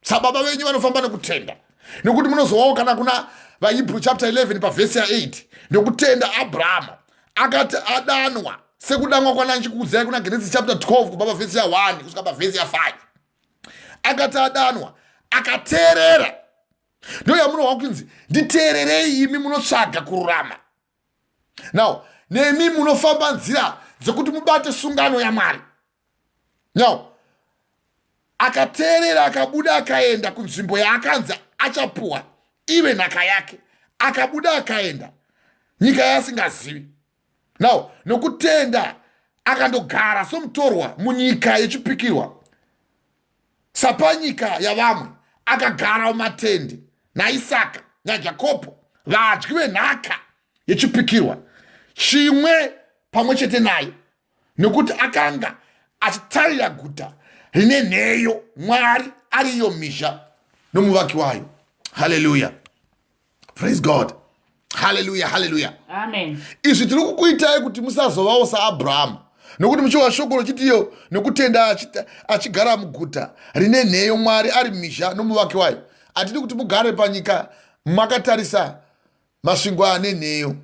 sababa venyu vanofamba nekutenda nekuti munozowawo kana kuna vahebrew chapter 11 pavhesi ya8 nekutenda abrahama akati adanwa sekudanwa kwana ndichikuudzai kuna genesis chapter 12 kubva pavhesi ya1 kusvika pavhesi ya5 akati adanwa akateerera ndo yamunohwa kunzi nditeererei imi munotsvaga kururama now nemi munofamba nzira dzekuti mubate sungano yamwari now akateerera akabuda akaenda kunzvimbo yaakanzi achapuwa ive nhaka yake akabuda akaenda nyika yaasingazivi now nokutenda akandogara somutorwa munyika yechipikirwa sapanyika yavamwe akagara mumatende naisaka najakobho vadyi venhaka yechipikirwa chimwe pamwe chete naye nekuti akanga achitarira guta rine nheyo mwari ari iyo mhizha nomuvaki wayo haleluya praise god haleluya haleluya amen izvi tiri kukuitai kuti musazovawo saabrahamu nokuti muchiwa shoko rochitiyo nokutenda achigara muguta rine nheyo mwari ari mhizha nomuvaki wayo hatidi kuti mugare panyika makatarisa masvingo ane nheyo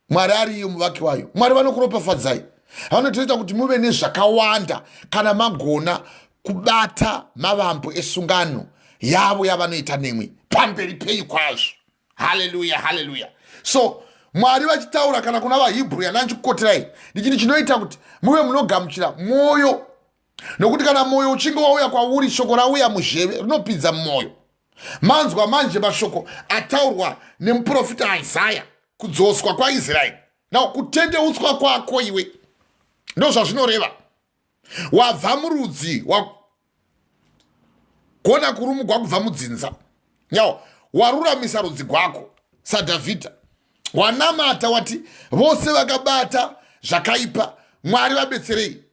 mwari ariyo muvaki wayo mwari vanokuropafadzai vanotoita kuti muve nezvakawanda kana magona kubata mavambo esungano yavo yavanoita nemwi pamberi penyu kwazvo haleluya haleluya so mwari vachitaura kana kuna vahebrew yananchikukoterai ndichiti chinoita kuti muve munogamuchira mwoyo nokuti kana mwoyo uchinge wauya kwauri shoko rauya muzheve rinopinza mumwoyo manzwa manje mashoko ataurwa nemuprofita isaya kudzoswa kwaisraeri now kutendeutswa kwako iwe ndozvazvinoreva wabva murudzi wagona kurumugwa kubva mudzinza now waruramisa rudzi gwako sadhavhidha wanamata wati vose vakabata zvakaipa mwari vabetserei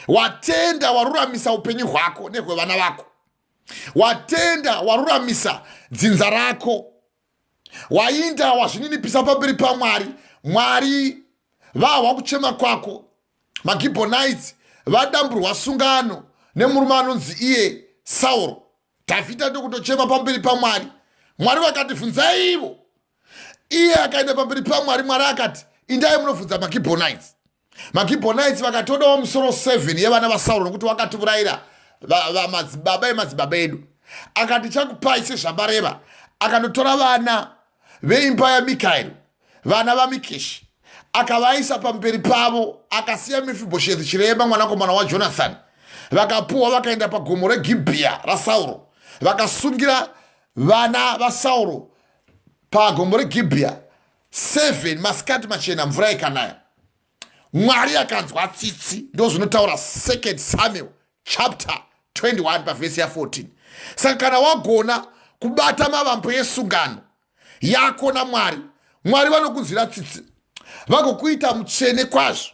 watenda waruramisa upenyu hwako nehwevana vako watenda waruramisa dzinza rako wainda wazvininipisa pamberi pamwari mwari vahwa kuchema kwako magibhonites vadamburwa sungano nemurume anonzi iye sauro dhavhidha ndokutochema pamberi pamwari mwari vakati bvunzai ivo iye akaenda pamberi pamwari mwari akati indai munobvunza magibhonites magibhonites vakatodawo musoro 7 yevana vasauro nokuti wakatiurayira madzibaba emadzibaba edu akati chakupai sezvamareva akanotora vana veimba yamikaeri vana vamikeshi akavaisa pamberi pavo akasiya mefibhoshethi chirema mwanakomana wajonathani vakapuwa vakaenda pagomo regibhiya rasauro vakasungira vana vasauro pagomo regibhiya 7 masikati machena mvura ikanaya mwari akanzwa tsitsi ndozvinotaura second samuel chapter 21 pavhesi ya14 saka kana wagona kubata mavambo esungano yako namwari mwari vanokunzwira tsitsi vagokuita mutsvene kwazvo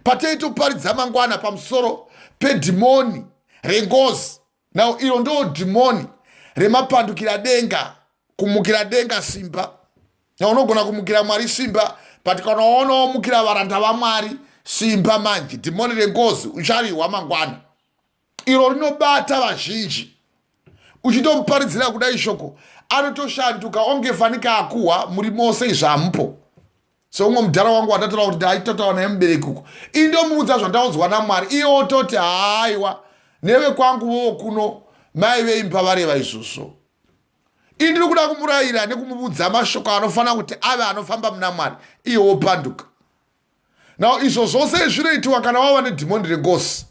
pateitoparidza mangwana pamusoro pedhimoni rengozi now iro ndo dhimoni remapandukira denga Kumukira denga simba. Unogona kumukira Mwari simba, but kana waona wamukira varanda vaMwari simba manje, dhimoni rengozi ucharihwa mangwana. Iro rinobata vazhinji. Uchitomuparidzira kudai shoko, anotoshanduka onge fanika akuhwa muri mose izvi hamupo. Seumwe mudhara wangu wandataura kuti ndaitotaura naye mubereki uko, indomuudza zvandaudzwa naMwari, iye ototi haiwa neve kwangu vowo kuno mai veimba vareva izvozvo. Ini ndiri kuda kumurayira nekumuvudza mashoko anofanira kuti ave anofamba muna Mwari, iye wopanduka. Now izvo zvose zvinoitiwa kana wava nedhimoni rengozi,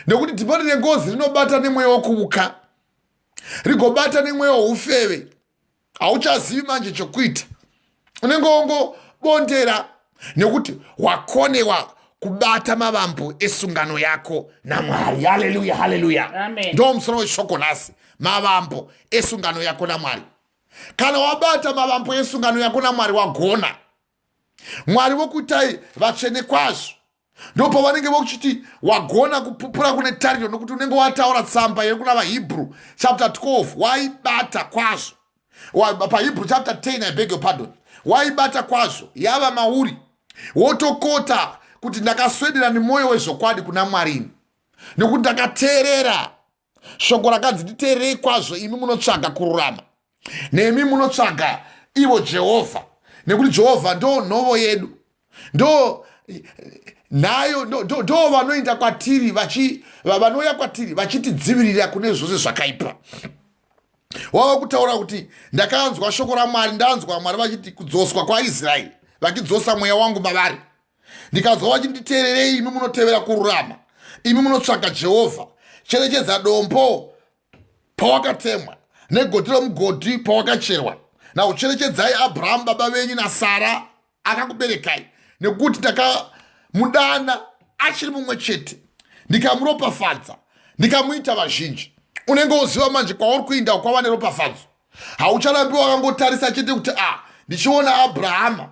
nekuti dhimoni rengozi rinobata nemweya wokuvuka, rigobata nemweya woufeve. Hauchazivi manje chokuita, unenge wongobondera nekuti wakonewa kubata mavambo esungano yako naMwari. Haleluya, haleluya. Ndo musoro weshoko nhasi, mavambo esungano yako naMwari. Kana wabata mavambo esungano yako naMwari, wagona. Mwari vokuitai vatsvene kwazvo. Ndopavanenge vokuchiti wagona kupupura kune tariro, nokuti unenge wataura tsamba yekuna vaHebrew chapter 12, waibata kwazvo. PaHebrew chapter 10, I beg your pardon, waibata kwazvo, yava mauri. Wotokota kuti ndakaswedera nemwoyo wezvokwadi kuna Mwari ini, nekuti ndakateerera shoko rakanzi nditeererei kwazvo imi munotsvaga kururama, nemi munotsvaga ivo Jehovha, nekuti Jehovha ndo nhovo yedu, ndo nayo ndo vanoenda kwatiri, vanouya kwatiri vachitidzivirira kune zvose zvakaipa. Wava kutaura kuti ndakanzwa shoko raMwari, ndanzwa Mwari vachiti kudzoswa kwaIsraeri, vachidzosa mweya wangu mavari, ndikanzwa vachinditeererei imi munotevera kururama, imi munotsvaga Jehovha. Cherechedza dombo pawakatemwa, negodhi romugodhi pawakacherwa. Naucherechedzai Abrahamu baba venyu naSara akakuberekai, nekuti ndakamudana achiri mumwe chete, ndikamuropafadza, ndikamuita vazhinji. Unenge woziva manje kwauri kuinda kwava neropafadzo. Haucharambi wakangotarisa chete kuti a ndichiona Abrahama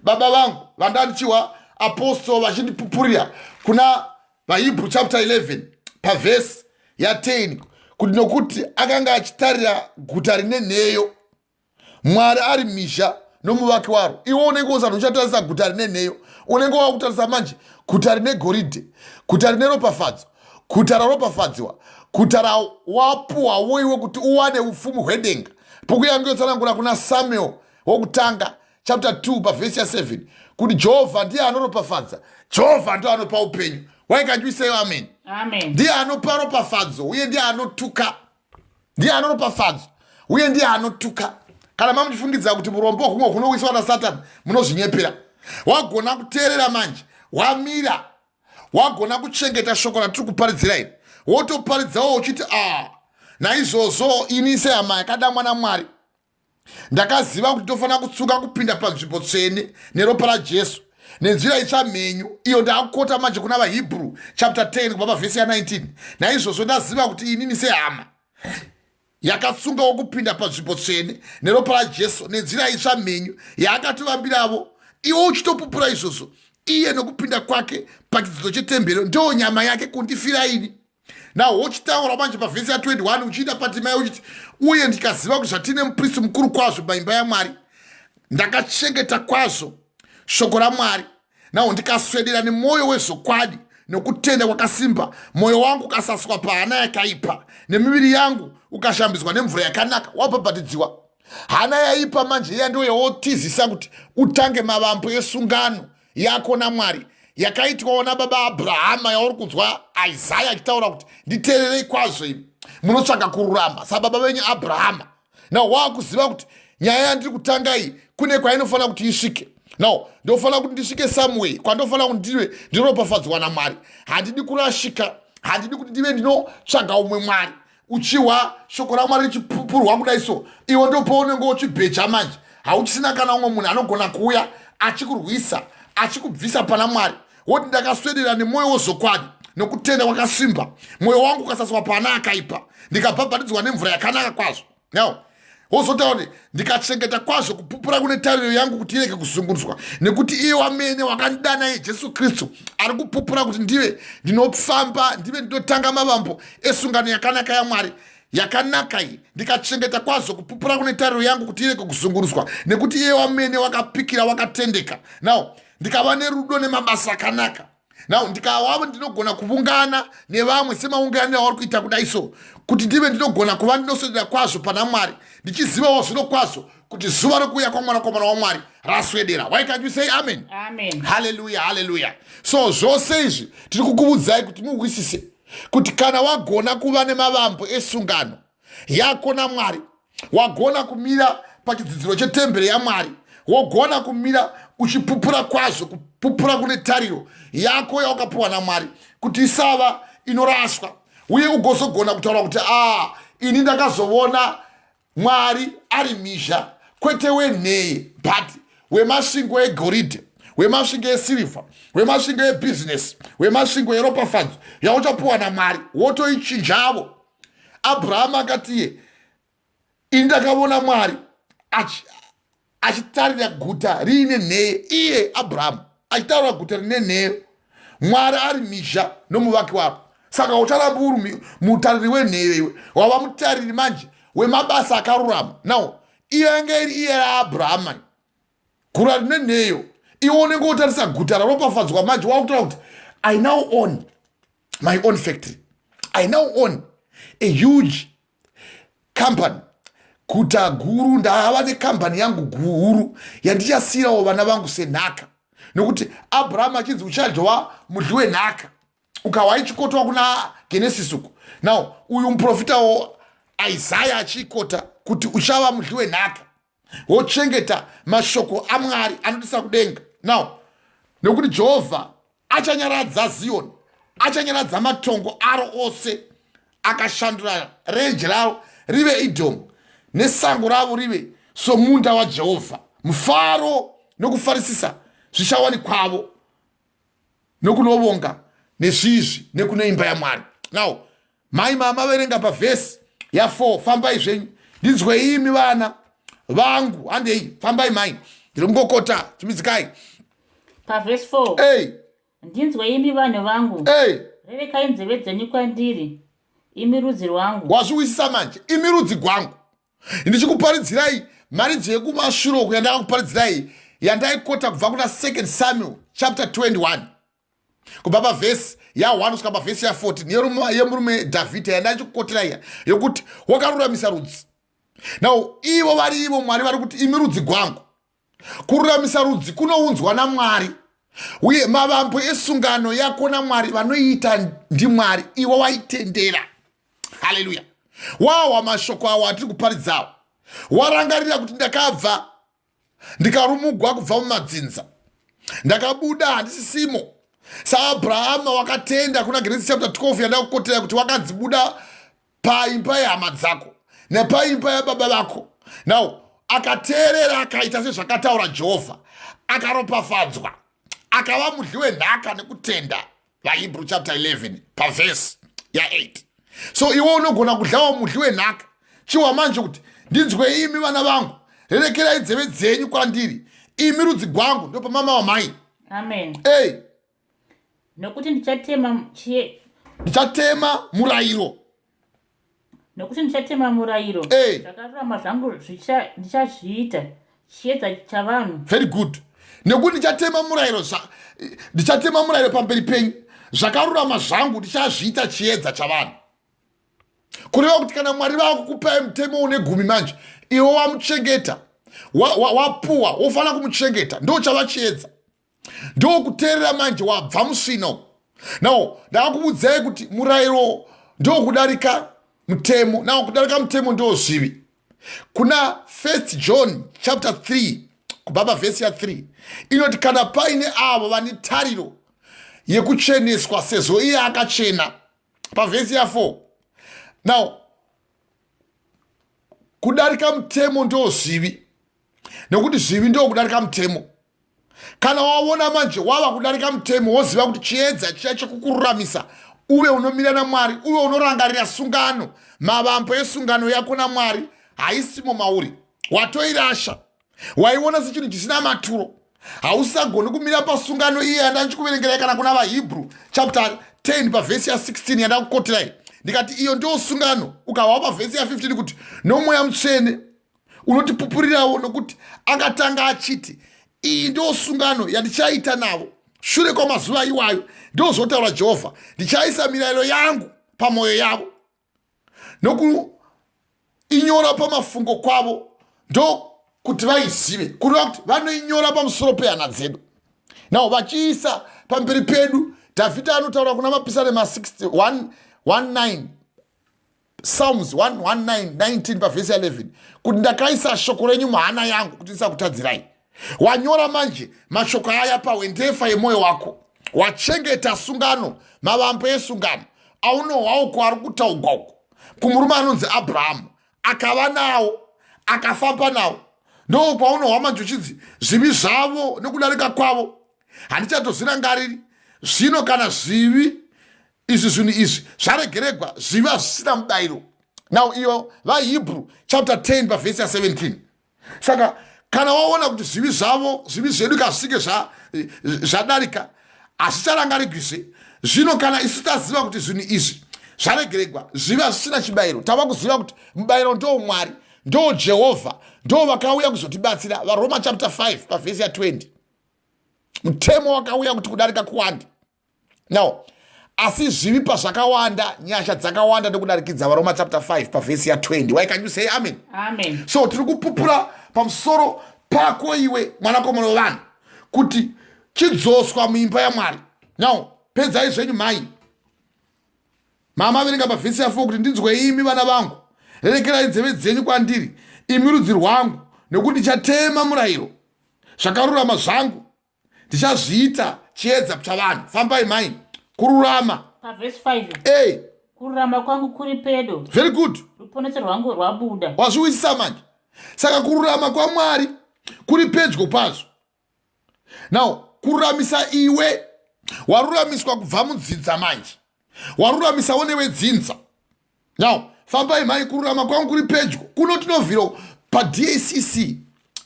baba vangu vandandichiwa apostol vachindipupurira kuna vaHebrew chapter 11 pavhesi ya10 kuti nokuti akanga achitarira guta rine nheyo, Mwari ari mhizha nomuvaki waro. Iwe unenge usati uchatarisa guta rine nheyo, unenge wakutarisa manje guta rine goridhe, guta rine ropafadzo, guta raropafadziwa, guta rawapuwawo iwe kuti uwane upfumi hwedenga. Bhuku yangu yotsanangura kuna Samuel wokutanga chapter 2 pavhesi ya7 kuti Jehovha ndiye anoropafadza, Jehovha ndiye anopa upenyu. Why can't we say amen? Amen. Ndiye anopa ropafadzo uye ndiye anotuka, ndiye anoropafadzwa uye ndiye anotuka. Kana mamuchifungidzira kuti urombo humwe hunowiswa naSatani, munozvinyepera. Wagona kuteerera manje, wamira, wagona kuchengeta shoko ratiri kuparidzira iri, wotoparidzawo uchiti a naizvozvo ini sehama yakadamwa naMwari ndakaziva kuti tofanira kutsunga kupinda panzvimbo tsvene neropa raJesu nenzira itsva mhenyu iyo. Ndakukota manje kuna vaHebrew chapter 10 kubva pavhesi ya19. Naizvozvo ndaziva kuti inini sehama yakatsungawo kupinda panzvimbo tsvene neropa raJesu nenzira itsva mhenyu yaakativambiravo, iwe uchitopupura izvozvo, iye nokupinda kwake pachidzidzo chetemberi ndo nyama yake kundifira ini. Now wochitaura manje pavhesi ya21 uchiita patimai uchiti uye ndikaziva kuti zvatine mupristi mukuru kwazvo paimba yaMwari, ndakachengeta kwazvo shoko raMwari. Now ndikaswedera nemwoyo wezvokwadi nokutenda kwakasimba, mwoyo wangu ukasaswa pahana yakaipa, nemiviri yangu ukashambidzwa nemvura yakanaka. Wabhabhatidziwa, hana yaipa manje iya ndiyo yawotizisa kuti utange mavambo esungano yako naMwari yakaitwawo nababa Abrahama, yauri kunzwa Isaya achitaura kuti nditeererei kwazvo imi munotsvaga kururama sababa venyu Abrahama. Now waakuziva kuti nyaya yandiri kutanga iyi kune kwainofanira kuti isvike. Now ndofanira kuti ndisvike someway kwandofanira kuti ndive ndiropafadzwa naMwari. Handidi kurashika, handidi kuti ndive ndinotsvaga umwe mwari. Uchihwa shoko raMwari richipupurwa kudai so, iwe ndopaunenge uchibheja manje, hauchisina kana umwe munhu anogona kuuya achikurwisa achikubvisa pana Mwari. Woti ndakaswedera nemwoyo wezvokwadi nokutenda kwakasimba, mwoyo wangu ukasaswa pana akaipa, ndikabhabhatidzwa nemvura yakanaka kwazvo. Now wozotaura kuti ndikachengeta kwazvo kupupura kune tariro yangu kuti irege kuzungunutswa, nekuti iye wamene wakandidana, iye Jesu Kristu, ari kupupura kuti ndive ndinofamba, ndive ndinotanga mavambo esungano yakanaka yaMwari. yakanaka iyi, ndikachengeta kwazvo kupupura kune tariro yangu kuti irege kuzungurutswa, nekuti iye wamene wakapikira wakatendeka. Now ndikava nerudo nemabasa akanaka, now ndikawavo ndinogona kuvungana nevamwe semaunganiro avari kuita kudai so, kuti ndive ndinogona kuva ndinoswedera kwazvo pana Mwari, ndichizivawo zvino kwazvo kuti zuva rokuuya kwamwanakomana waMwari raswedera. Why can't you say amen? Amen. Haleluya, haleluya. So zvose izvi tiri kukuudzai kuti muhwisise kuti kana wagona kuva nemavambo esungano yako naMwari, wagona kumira pachidzidziro chetemberi yaMwari, wogona kumira uchipupura kwazvo, kupupura kune tariro yako yawakapiwa naMwari kuti isava inoraswa, uye ugozogona kutaura kuti, "A, ini ndakazoona Mwari ari mhizha, kwete wenheye, but wemasvingo egoridhe, wemasvingo esirivha, wemasvingo ebhizinesi, wemasvingo eropafadzo yauchapiwa naMwari," wotoichinjavo. Abrahamu akatiye, "Ini ndakaona Mwari achitarira guta riine nheye." Iye Abrahamu achitaura guta rine nheyo, Mwari ari mhizha nomuvaki wako. Saka ucharamba uri mutariri wenheyo, iwe wava mutariri manje wemabasa akarurama. Now iyo yanga iri iye raAbrahama, gura rine nheyo. Iwe unenge wotarisa guta raropafadzwa manje, wakutaura kuti, "I now own my own factory, I now own a huge company, guta guru, ndava nekambani yangu guru yandichasiyirawo vana vangu senhaka." Nokuti Abrahamu achinzi uchadyiwa mudyi wenhaka, ukawa ichikotwa kuna Genesis uku. Now uyu muprofitawo Isaya achiikota kuti uchava mudyi wenhaka, wochengeta mashoko aMwari anotisa kudenga. Now nekuti Jehovha achanyaradza Ziyoni, achanyaradza matongo aro ose, akashandura renje raro rive Idhomu, nesango ravo rive somunda waJehovha. Mufaro nokufarisisa zvichawanikwavo, nokunovonga nezvizvi nekune imba yaMwari. Now mai mama verenga pavhesi ya4, fambai zvenyu. "Ndinzwei imi vana vangu." Handei, fambai mai, ndiri kungokota, chimidzikai. Pavhesi 4. Ei. "Ndinzwei imi vanhu vangu. Ei. Rerekai nzeve dzenyu kwandiri, imi rudzi rwangu." Wazviwisisa manje? "Imi rudzi gwangu." Ndichikuparidzirai mharidzo yekumashure uku yandakakuparidzirai, yandaikota kubva kuna 2 Samuel chapter 21, kubva pavhesi ya1 kusvika pavhesi ya14, yemurume Dhavhidha, yandachikukoterai iya yokuti wakaruramisa rudzi. Now ivo vari ivo Mwari vari kuti, "Imi rudzi gwangu." Kururamisa rudzi kunounzwa naMwari, uye mavambo esungano yako naMwari vanoita ndiMwari, iwe waitendera. Haleluya. Wawa mashoko awo atiri kuparidzawo, warangarira kuti ndakabva ndikarumugwa kubva mumadzinza, ndakabuda, handisisimo. SaAbrahama wakatenda kuna Genesis chapter 12 yandakukotera kuti wakanzi buda paimba yehama dzako nepaimba yababa vako. Now akateerera, akaita sezvakataura Jehovha, akaropafadzwa, akava mudyi wenhaka nekutenda, vaHebrew chapter 11 pavhesi ya8. So iwe unogona kudlawo mudyi wenhaka. Chiwa manje kuti, "Ndinzwei imi vana vangu, rerekerai nzeve dzenyu kwandiri, imi rudzi gwangu." Ndopamama wamai. Amen. Ei. Nokuti ndichatema chie Ndichatema murayiro. Nokuti ndichatema murayiro. Ei. Zvakarurama zvangu ndichazviita chiedza chavanhu. Very good. Nekuti ndichatema murayiro, ndichatema murayiro pamberi penyu, zvakarurama zvangu ndichazviita chiedza chavanhu. Kureva kuti kana Mwari vakukupai mutemo une gumi manje, iwe wamuchengeta, wapuwa, wofanira kumuchengeta, ndo chava chiedza, ndokuteerera manje, wabva musvino. Now ndakakuudzai kuti murayiro ndokudarika mutemo. Now kudarika mutemo ndo zvivi. Kuna 1 John chapter 3, kubva pavhesi ya3, inoti kana paine avo vane tariro yekucheneswa sezvo iye akachena, pavhesi ya4. Now kudarika mutemo ndo zvivi, nekuti zvivi ndo kudarika mutemo. Kana waona manje wava kudarika mutemo, woziva kuti chiedza chiya chekukururamisa uve unomira naMwari, uve unorangarira sungano, mavambo esungano yako naMwari haisimo mauri, watoirasha, waiona sechinhu chisina maturo, hausagoni kumira pasungano iye yanda ndichikuverengerai. Kana kuna vaHebrew chapter 10 pavhesi ya16 yandakukoterai. Ndikati iyo ndiyo sungano. Ukahwa pavhesi ya15 kuti nomweya mutsvene unotipupurirawo, nokuti akatanga achiti, iyi ndiyo sungano yandichaita navo shure kwamazuva iwayo, ndozvotaura Jehovha, ndichaisa mirayiro yangu pamwoyo yavo nokuinyora pamafungo kwavo, ndokuti vaizive. Kureva kuti vanoinyora pamusoro pehana dzedu, now vachiisa pamberi pedu. Dhavhidhi anotaura kuna Mapisarema 6119, Psalms 119 19 pavhesi ya11 kuti, "Ndakaisa shoko renyu muhana yangu kuti ndisakutadzirai." Wanyora manje mashoko aya pahwendefa yemwoyo wako, wachengeta sungano, mavambo esungano aunohwa uko ari kutaugwa uko kumurume anonzi Abrahamu, akava nawo, akafamba nawo. Ndo kwaunohwa manje uchinzi zvivi zvavo nekudarika kwavo handichatozvirangariri. Zvino kana zvivi izvi, zvinhu izvi zvaregeregwa, zvivi hazvisina mubayiro. Now iyo vaHebrew chapter 10 pavhesi ya17. Saka kana waona kuti zvivi zvavo, zvivi zvedu kazvisinge zvadarika, hazvicharangarigwizve. Zvino kana isu taziva kuti zvinhu izvi zvaregeregwa, zvivi hazvisina chibayiro, tava kuziva kuti mubayiro ndo Mwari, ndo Jehovha, ndo vakauya kuzotibatsira. VaRoma chapter 5 pavhesi ya20, mutemo wakauya kuti kudarika kuwanda. Now asi zvivi pazvakawanda, nyasha dzakawanda nekudarikidza. VaRoma chapter 5 pavhesi ya20. Why can you say amen? Amen. So tiri kupupura pamusoro pako iwe mwanakomana wevanhu kuti chidzoswa muimba yaMwari. Now pedzai zvenyu mai mama, verenga pavhesi ya4 kuti ndinzwei. Imi vana vangu, rerekerai nzeve dzenyu kwandiri, imi rudzi rwangu, nekuti ndichatema murayiro, zvakarurama zvangu ndichazviita chiedza chavanhu. Fambai mai, kururama. Pavhesi 5. Ei. Kururama kwangu kuri pedo. Very good. Ruponeso rwangu rwabuda. Wazviwisisa manje. Saka kururama kwaMwari kuri pedyo kwazvo. Now kururamisa iwe, waruramiswa kubva mudzinza, manje waruramisawo newedzinza. Now fambai mhai, kururama kwangu kuri pedyo. Kuno tinovhiro paDACC,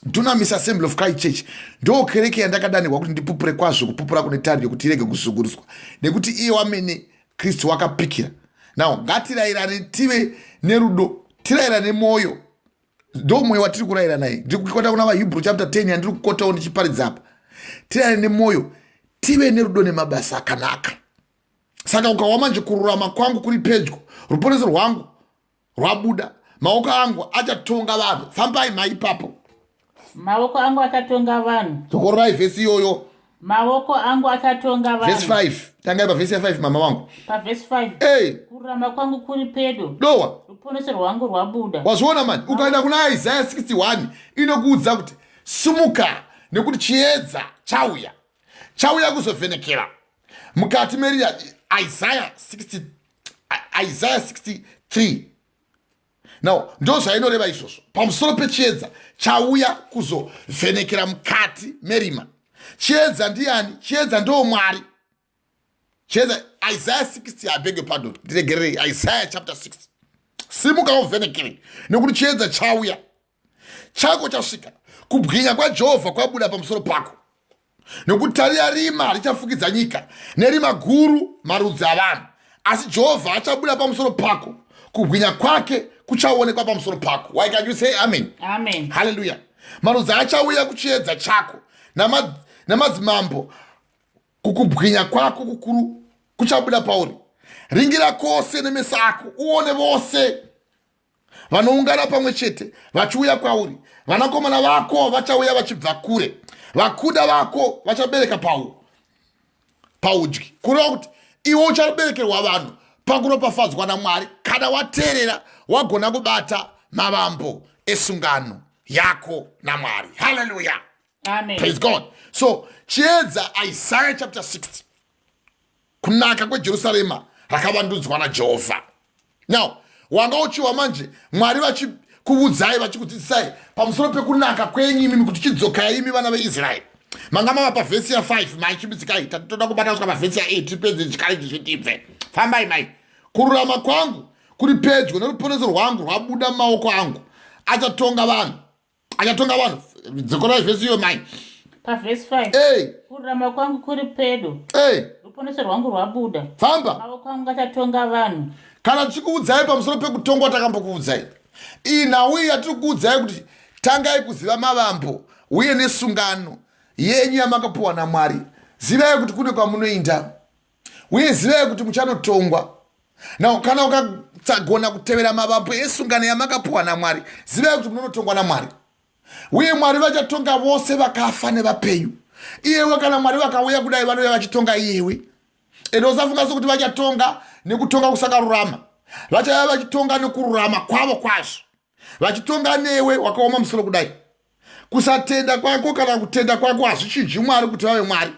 Dunamis Assembly of Christ Church, ndo kereke yandakadanirwa kuti ndipupure kwazvo, kupupura kune tariro yekuti irege kuzungurutswa, nekuti iye wamene Kristu wakapikira. Now ngatirayirane, tive nerudo, tirayirane mwoyo. Ndo mwoyo watiri kurayira naye. Ndiri kukwata kuna vaHebrew chapter 10 yandiri kukotawo ndichiparidza apa. Tirayirane nemwoyo, tive nerudo nemabasa akanaka. Saka ukawa manje, kururama kwangu kuri pedyo, ruponeso rwangu rwabuda, maoko angu achatonga vanhu. Fambai mai ipapo. Maoko angu achatonga vanhu. Dzokorerai vhesi iyoyo. Maoko angu achatonga Vhesi vanhu. 5, tangai pavhesi ya5, mama vangu. Pavhesi 5. Ei. Kururama kwangu kuri pedo. Dowa. Ruponeso rwangu rwabuda. Wazviona mani? Ukaenda kuna Isaya 61 inokuudza kuti sumuka, nekuti chiedza chauya, chauya kuzovhenekera mukati merira. Isaya 60, Isaya 63. Now ndo zvainoreva izvozvo pamusoro pechiedza chauya kuzovhenekera mukati merima. Chiedza ndiani? Chiedza ndo Mwari. Chiedza, Isaiah 60, I beg your pardon, ndiregererei, Isaiah chapter 6. Simuka uvhenekere, nekuti chiedza chauya chako chasvika, kubwinya kwaJehovha kwabuda pamusoro pako. Nekuti tarira, rima richafukidza nyika, nerima guru marudzi avanhu, asi Jehovha achabuda pamusoro pako, kubwinya kwake kuchaonekwa pamusoro pako. Why can you say amen? Amen. Haleluya. Marudzi achauya kuchiedza chako, namadzimambo kukubwinya kwako kukuru kuchabuda pauri. Ringira kwose nemeso ako uone vose vanoungana pamwe chete vachiuya kwauri. Vanakomana vako vachauya vachibva kure, vakuda vako vachabereka paudyi. Kureva kuti iwe uchaberekerwa vanhu pakuropafadzwa naMwari kana wateerera, wagona kubata mavambo esungano yako naMwari. Haleluya. Amen. Praise God. So chiedza, Isaiah chapter 60, kunaka kweJerusarema rakavandudzwa naJehovha. Now wanga uchiwa manje Mwari vachikuudzai, vachikudzidzisai pamusoro pekunaka kwenyu imimi, kuti chidzokai imi vana veIsraeri. Manga mava pavhesi ya5 mai, chimbidzikai, tatoda kubata kusvika pavhesi ya8, tipedze chikari chichitibve. Fambai mai. Kururama kwangu kuri pedyo, neruponeso rwangu rwabuda mumaoko angu. Achatonga vanhu, achatonga vanhu. Dzokorai vhesi iyo mai. Pavhesi 5. Ei. Kururama kwangu kuri pedo. Ei. Ruponeso rwangu rwabuda. Famba. Maoko angu achatonga vanhu. Kana tichikuudzai pamusoro pekutongwa takambokuudzai. Iyi nhau iyi yatiri kuudzai kuti tangai kuziva mavambo uye nesungano yenyu yamakapuwa naMwari. Zivai kuti kune kwamunoinda uye zivai kuti muchanotongwa. Now kana ukasagona kutevera mavambo esungano yamakapuwa naMwari, zivai kuti munonotongwa naMwari. Uye Mwari vachatonga vose vakafa nevapenyu. Iyewe kana Mwari vakauya kudai vanouya vachitonga iyewe. Ende usafunga sokuti vachatonga nekutonga kusakarurama. Vachauya vachitonga nekururama kwavo kwazvo. Vachitonga newe wakaoma musoro kudai. Kusatenda kwako kana kutenda kwako hazvichinji Mwari kuti vave Mwari.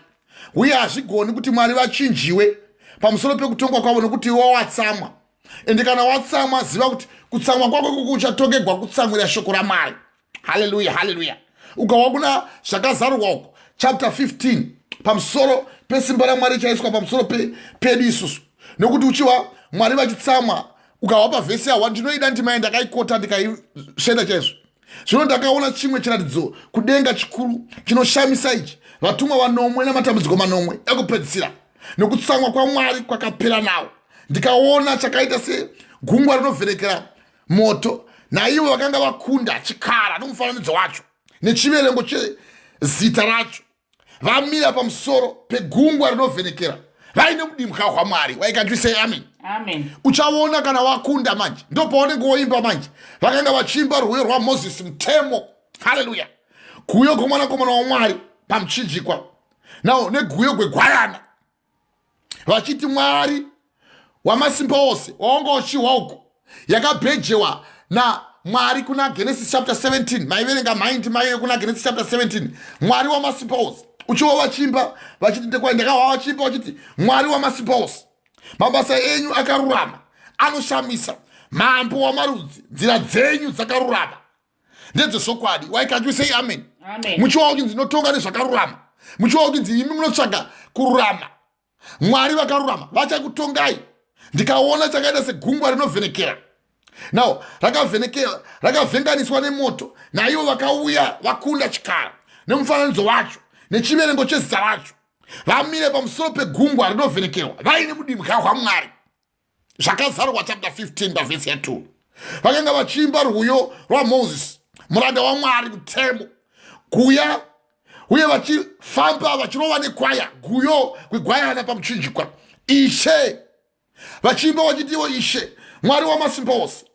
Uye hazvigoni kuti Mwari vachinjiwe pamusoro pekutongwa kwavo nekuti iwe watsamwa. Ende kana watsamwa ziva kuti kutsamwa kwako ikuku uchatongegwa kutsamwira shoko raMwari. Haleluya, haleluya. Ukawa kuna zvakazarurwa uko chapter 15 pamusoro pesimba raMwari chaiswa pamusoro pedu isusu. Nekuti uchiwa Mwari vachitsamwa ukawa pavhesi yawa ndinoida ndimai ndakaikota ndikaisveta chaizvo. Zvino ndakaona chimwe chiratidzo kudenga chikuru chinoshamisa ichi, vatumwa vanomwe namatambudziko manomwe ekupedzisira, nokutsamwa kwaMwari kwakapera nawo. Ndikaona chakaita segungwa rinovhenekera moto, naivo vakanga vakunda chikara nomufananidzo wacho nechiverengo chezita racho, vamira pamusoro pegungwa rinovhenekera vaine mudimbwa hwamwari. Why can't we say amen? Amen. Uchaona kana wakunda manje, ndopaunenge woimba manje. Vakanga vachiimba rwiyo rwaMozisi, mutemo. Haleluya. Guyo gwomwanakomana waMwari pamuchinjikwa, now neguyo gwegwayana, vachiti Mwari wamasimba ose wawanga uchihwa uko yakabhejewa naMwari kuna Genesis chapter 17. Maiverenga maindi maive kuna Genesis chapter 17. Mwari wamasimba ose uchiwa vachimba vachiti ndakahwa vachimba vachiti Mwari wamasimba ose, mabasa enyu akarurama anoshamisa, mambo wamarudzi, nzira dzenyu dzakarurama ndedzezvokwadi. Why can't you say amen? Amen. Muchiwa kuti ndinotonga nezvakarurama, muchiwa kuti imi munotsvaga kururama, Mwari vakarurama vachakutongai. Ndikaona chakaita segungwa rinovhenekera, now rakavhenekera rakavhenganiswa nemoto, naivo vakauya vakunda chikara nemufananidzo wacho nechiverengo chezita racho, vamire pamusoro pegungwa rinovhenekerwa vaine mudimbwa hwaMwari. Zvakazarurwa chapter 15 pavhesi ya2. Vakanga vachiimba rwiyo rwaMozisi muranda waMwari, mutemo kuya, uye vachifamba vachirova nekwaya guyo kwegwayana pamuchinjikwa. Ishe, vachiimba vachitiwo, Ishe Mwari wamasimba ose,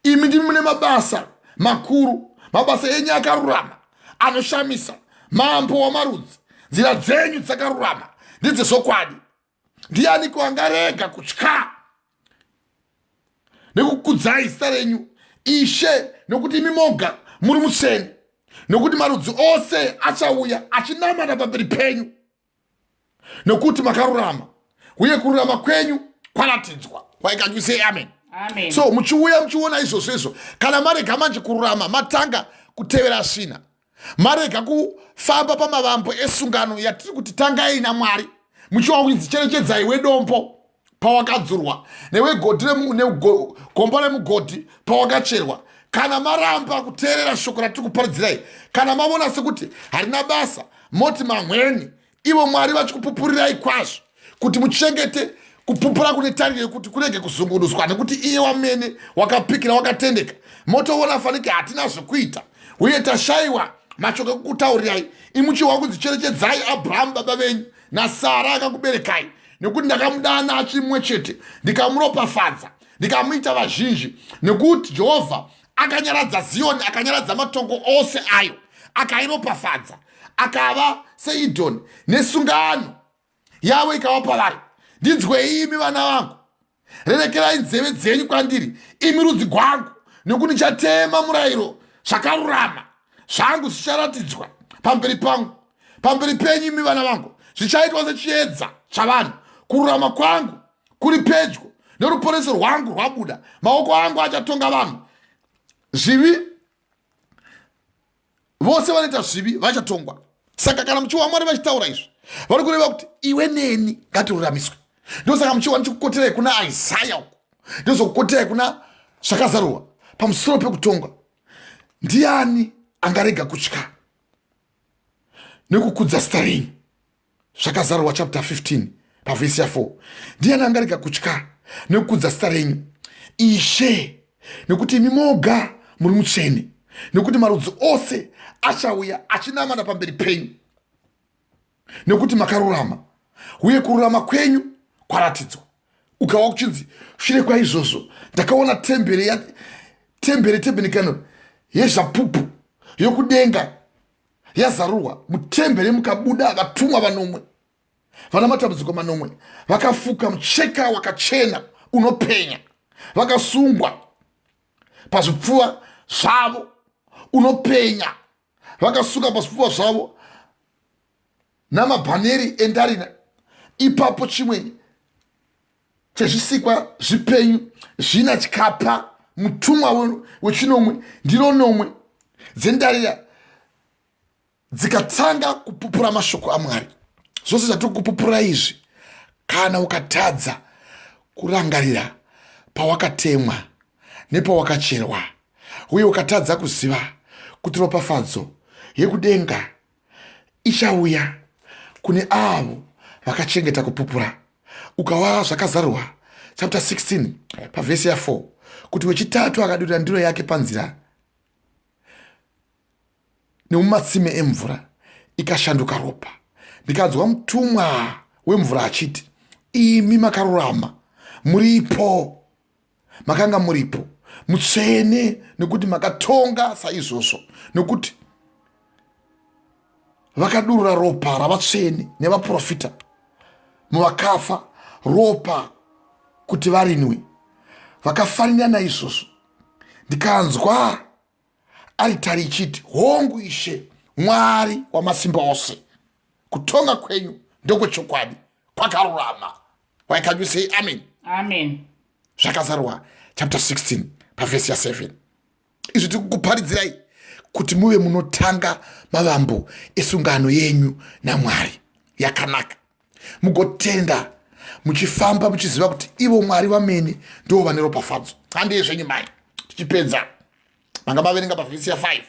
imi ndimi mune mabasa makuru, mabasa enyu akarurama anoshamisa, mambo wamarudzi, nzira dzenyu dzakarurama ndedzezvokwadi. Ndianiko angarega kutya nekukudzai zita renyu, Ishe, nokuti imi moga muri mutsvene, nokuti marudzi ose achauya achinamata pamberi penyu, nokuti makarurama uye kururama kwenyu kwaratidzwa. Why can't you say amen? Amen. So muchiuya muchiona izvozvo izvo, kana marega manje kururama, matanga kutevera svina, marega kufamba pamavambo esungano yatiri kuti tangai naMwari, muchiwa kunzi cherechedzai wedombo pawakadzurwa newegodhi negomba remugodhi pawakacherwa. Kana maramba kuteerera shoko ratiri kuparidzirai, kana mavona sekuti harina basa, moti mamweni, ivo Mwari vachikupupurirai kwazvo kuti muchengete kupupura kune tariro yekuti kurege kuzungunuswa, nekuti iye wamene wakapikira wakatendeka. Motoona fanike hatina zvekuita uye tashayiwa mashoko ekukutaurirai, imuchihwa kunzi cherechedzai Abrahamu baba venyu naSara akakuberekai, nekuti ndakamudana achiri mumwe chete, ndikamuropafadza, ndikamuita vazhinji, nekuti Jehovha akanyaradza Ziyoni, akanyaradza matongo ose ayo, akairopafadza, akava seIdhoni, nesungano yavo ikava pavari. Ndinzwei imi vana vangu, rerekerai nzeve dzenyu kwandiri, imi rudzi gwangu, nekuti ndichatema murayiro, zvakarurama zvangu zvicharatidzwa pamberi pangu, pamberi penyu imi vana vangu, zvichaitwa sechiedza chavanhu. Kururama kwangu kuri pedyo, neruponeso rwangu rwabuda. Maoko angu achatonga vanhu, zvivi vose vanoita zvivi vachatongwa. Saka kana muchiwa Mwari vachitaura izvi, vari kureva kuti iwe neni ngatiruramiswe. Ndosaka muchiwa ndichikukoterai kuna Isaya uko, ndozokukoterai kuna zvakazarurwa pamusoro pekutongwa. Ndiani angarega kutya nekukudza zita renyu? Zvakazarurwa chapter 15 pavhesi ya 4. Ndiani angarega kutya nekukudza zita renyu, Ishe, nekuti imi moga muri mutsvene, nekuti marudzi ose achauya achinamana pamberi penyu, nekuti makarurama uye kururama kwenyu kwaratidzwa. Ukawa kuchinzi shure kwaizvozvo ndakaona tembere ya tembere tebhenikano yezvapupu yokudenga yazarurwa, mutembere mukabuda vatumwa vanomwe vana matambudziko manomwe, vakafuka mucheka wakachena unopenya, vakasungwa pazvipfuva zvavo unopenya, vakasunga pazvipfuva zvavo namabhaneri endarira. Ipapo chimwe chezvisikwa zvipenyu zvina chikapa mutumwa wechinomwe ndiro nomwe dzendarira dzikatanga kupupura mashoko aMwari. Zvose zvatiri kupupura izvi, kana ukatadza kurangarira pawakatemwa nepawakacherwa, uye ukatadza kuziva kuti ropafadzo yekudenga ichauya kune avo vakachengeta kupupura, ukawa Zvakazarurwa chapter 16 pavhesi ya 4 kuti wechitatu akadurira ndiro yake panzira nemumatsime emvura, ikashanduka ropa. Ndikanzwa mutumwa wemvura achiti, Imi makarurama, muripo, makanga muripo, mutsvene, nekuti makatonga saizvozvo, nekuti vakadurura ropa ravatsvene nevaprofita muvakafa, ropa kuti varinwe. Vakafanira naizvozvo. Ndikanzwa aritari ichiti, Hongu, Ishe Mwari wamasimba ose, kutonga kwenyu ndokwechokwadi, kwakarurama. Why can you say amen? Amen. Zvakazarwa chapter 16 pavhesi ya 7. Izvi tiri kukuparidzirai kuti muve munotanga mavambo esungano yenyu naMwari yakanaka, mugotenda muchifamba muchiziva kuti ivo Mwari vamene ndivo vane ropafadzo. Handei zvenyu mai, tichipedza manga maverenga pavhesi ya 5: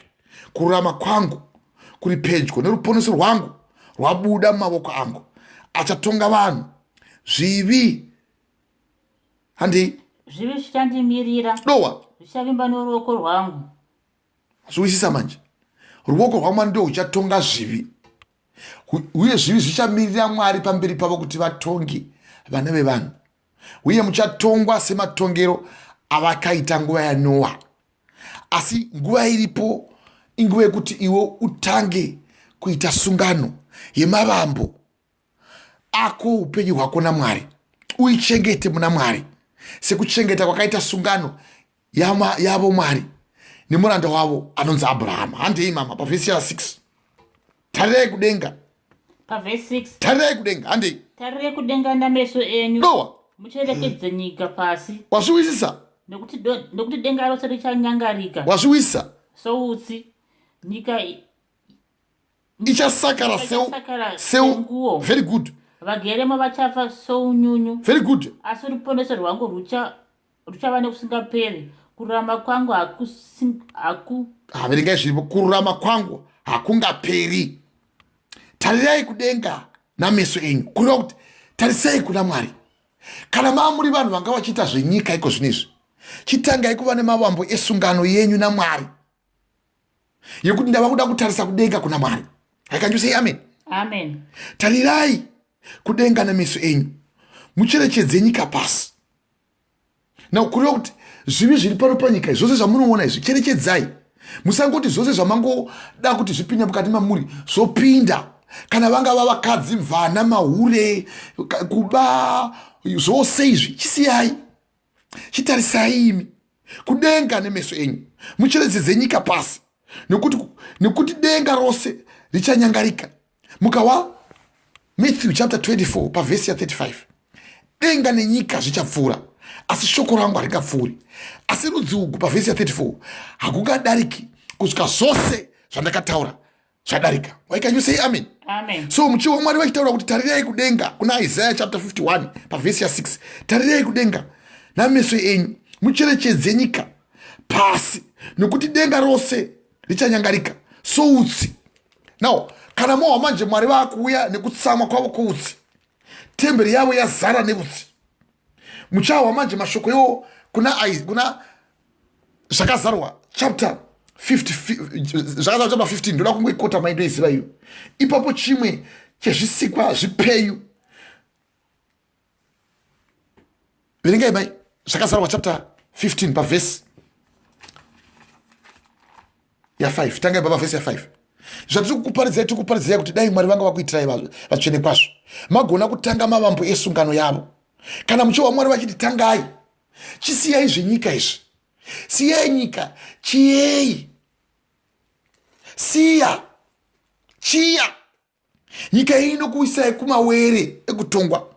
Kururama kwangu kuri pedyo, neruponeso rwangu rwabuda mumavoko angu. Achatonga vanhu. Zvivi, handei. Zvivi zvichandimirira. Dowa. Zvichavimba noruoko rwangu. Zviwisisa manje, ruoko rwaMwari ndo huchatonga zvivi, uye zvivi zvichamirira Mwari pamberi pavo kuti vatongi vana vevanhu, uye muchatongwa sematongero avakaita nguva yaNoa. Asi nguva iripo inguva yekuti iwe utange kuita sungano yemavambo ako, upenyu hwako naMwari, uichengete muna Mwari sekuchengeta kwakaita sungano yavo Mwari nemuranda wavo anonzi Abrahama. Handei mama, pavhesi ya 6. Tarirai kudenga. Pavhesi 6. Tarirai kudenga, handei. Tarirai kudenga nameso enyu. Dowa. Mucherekedze nyika pasi. Wazviwisisa? Nekuti denga rose richanyangarika. Wazviwisisa? Soutsi. Nyika ichasakara senguo. Very good. Vageremo vachafa sounyunyu. Very good. Asi ruponeso rwangu ruchava nekusingaperi, kururama kwangu haku Haverengai zviripo. Kururama kwangu hakungaperi. Tarirai kudenga nameso enyu, kureva kuti tarisai kuna Mwari. Kana maa muri vanhu vanga vachiita zvenyika iko zvino izvi, chitangai kuva nemavambo esungano yenyu naMwari yekuti ndava kuda kutarisa kudenga kuna Mwari. I can you say amen? Amen. Tarirai kudenga nemeso enyu, mucherechedze nyika pasi. Now kureva kuti zvivi zviri pano panyika, zvose zvamunoona izvi, cherechedzai. Musangoti zvose zvamangoda kuti zvipinde mukati mamuri zvopinda. Kana vangava vakadzi, mvana, mahure, kuba, zvose izvi chisiyai, chitarisai imi kudenga nemeso enyu, mucherechedze nyika pasi, nekuti denga rose richanyangarika. Mukawa Matthew chapter 24 pavhesi ya 35: Denga nenyika zvichapfuura, asi shoko rangu haringapfuuri. Asi rudzi ugu, pavhesi ya 34, hakungadariki kusvika zvose zvandakataura zvadarika. Why can you say amen? Amen. So muchiwa Mwari vachitaura kuti tarirai kudenga kuna Isaiah chapter 51 pavhesi ya 6: Tarirai kudenga nameso enyu, mucherechedze nyika pasi, nekuti denga rose richanyangarika soutsi. Now, Kana mohwa manje Mwari vaakuuya nekutsamwa kwavo kwoutsi, temberi yavo yazara neutsi. Muchahwa manje mashoko iwo kuna, kuna Zvakazarwa chapter 50, Zvakazarwa chapter 15, ndoda kungoikota mai ndoiziva iyo. Ipapo chimwe chezvisikwa zvipenyu, verengai mai Zvakazarwa chapter 15 pavhesi ya5, tangai baba vhesi ya5. Zvatiri kukuparidzai, tiri kuparidzai kuti dai Mwari vanga vakuitirai vatsvene kwazvo, magona kutanga mavambo esungano yavo. Kana muchiwa Mwari vachiti tangai, chisiyai zvenyika izvi, siyai nyika, chiyei, siya chiya nyika iyi inokuisai kumawere ekutongwa.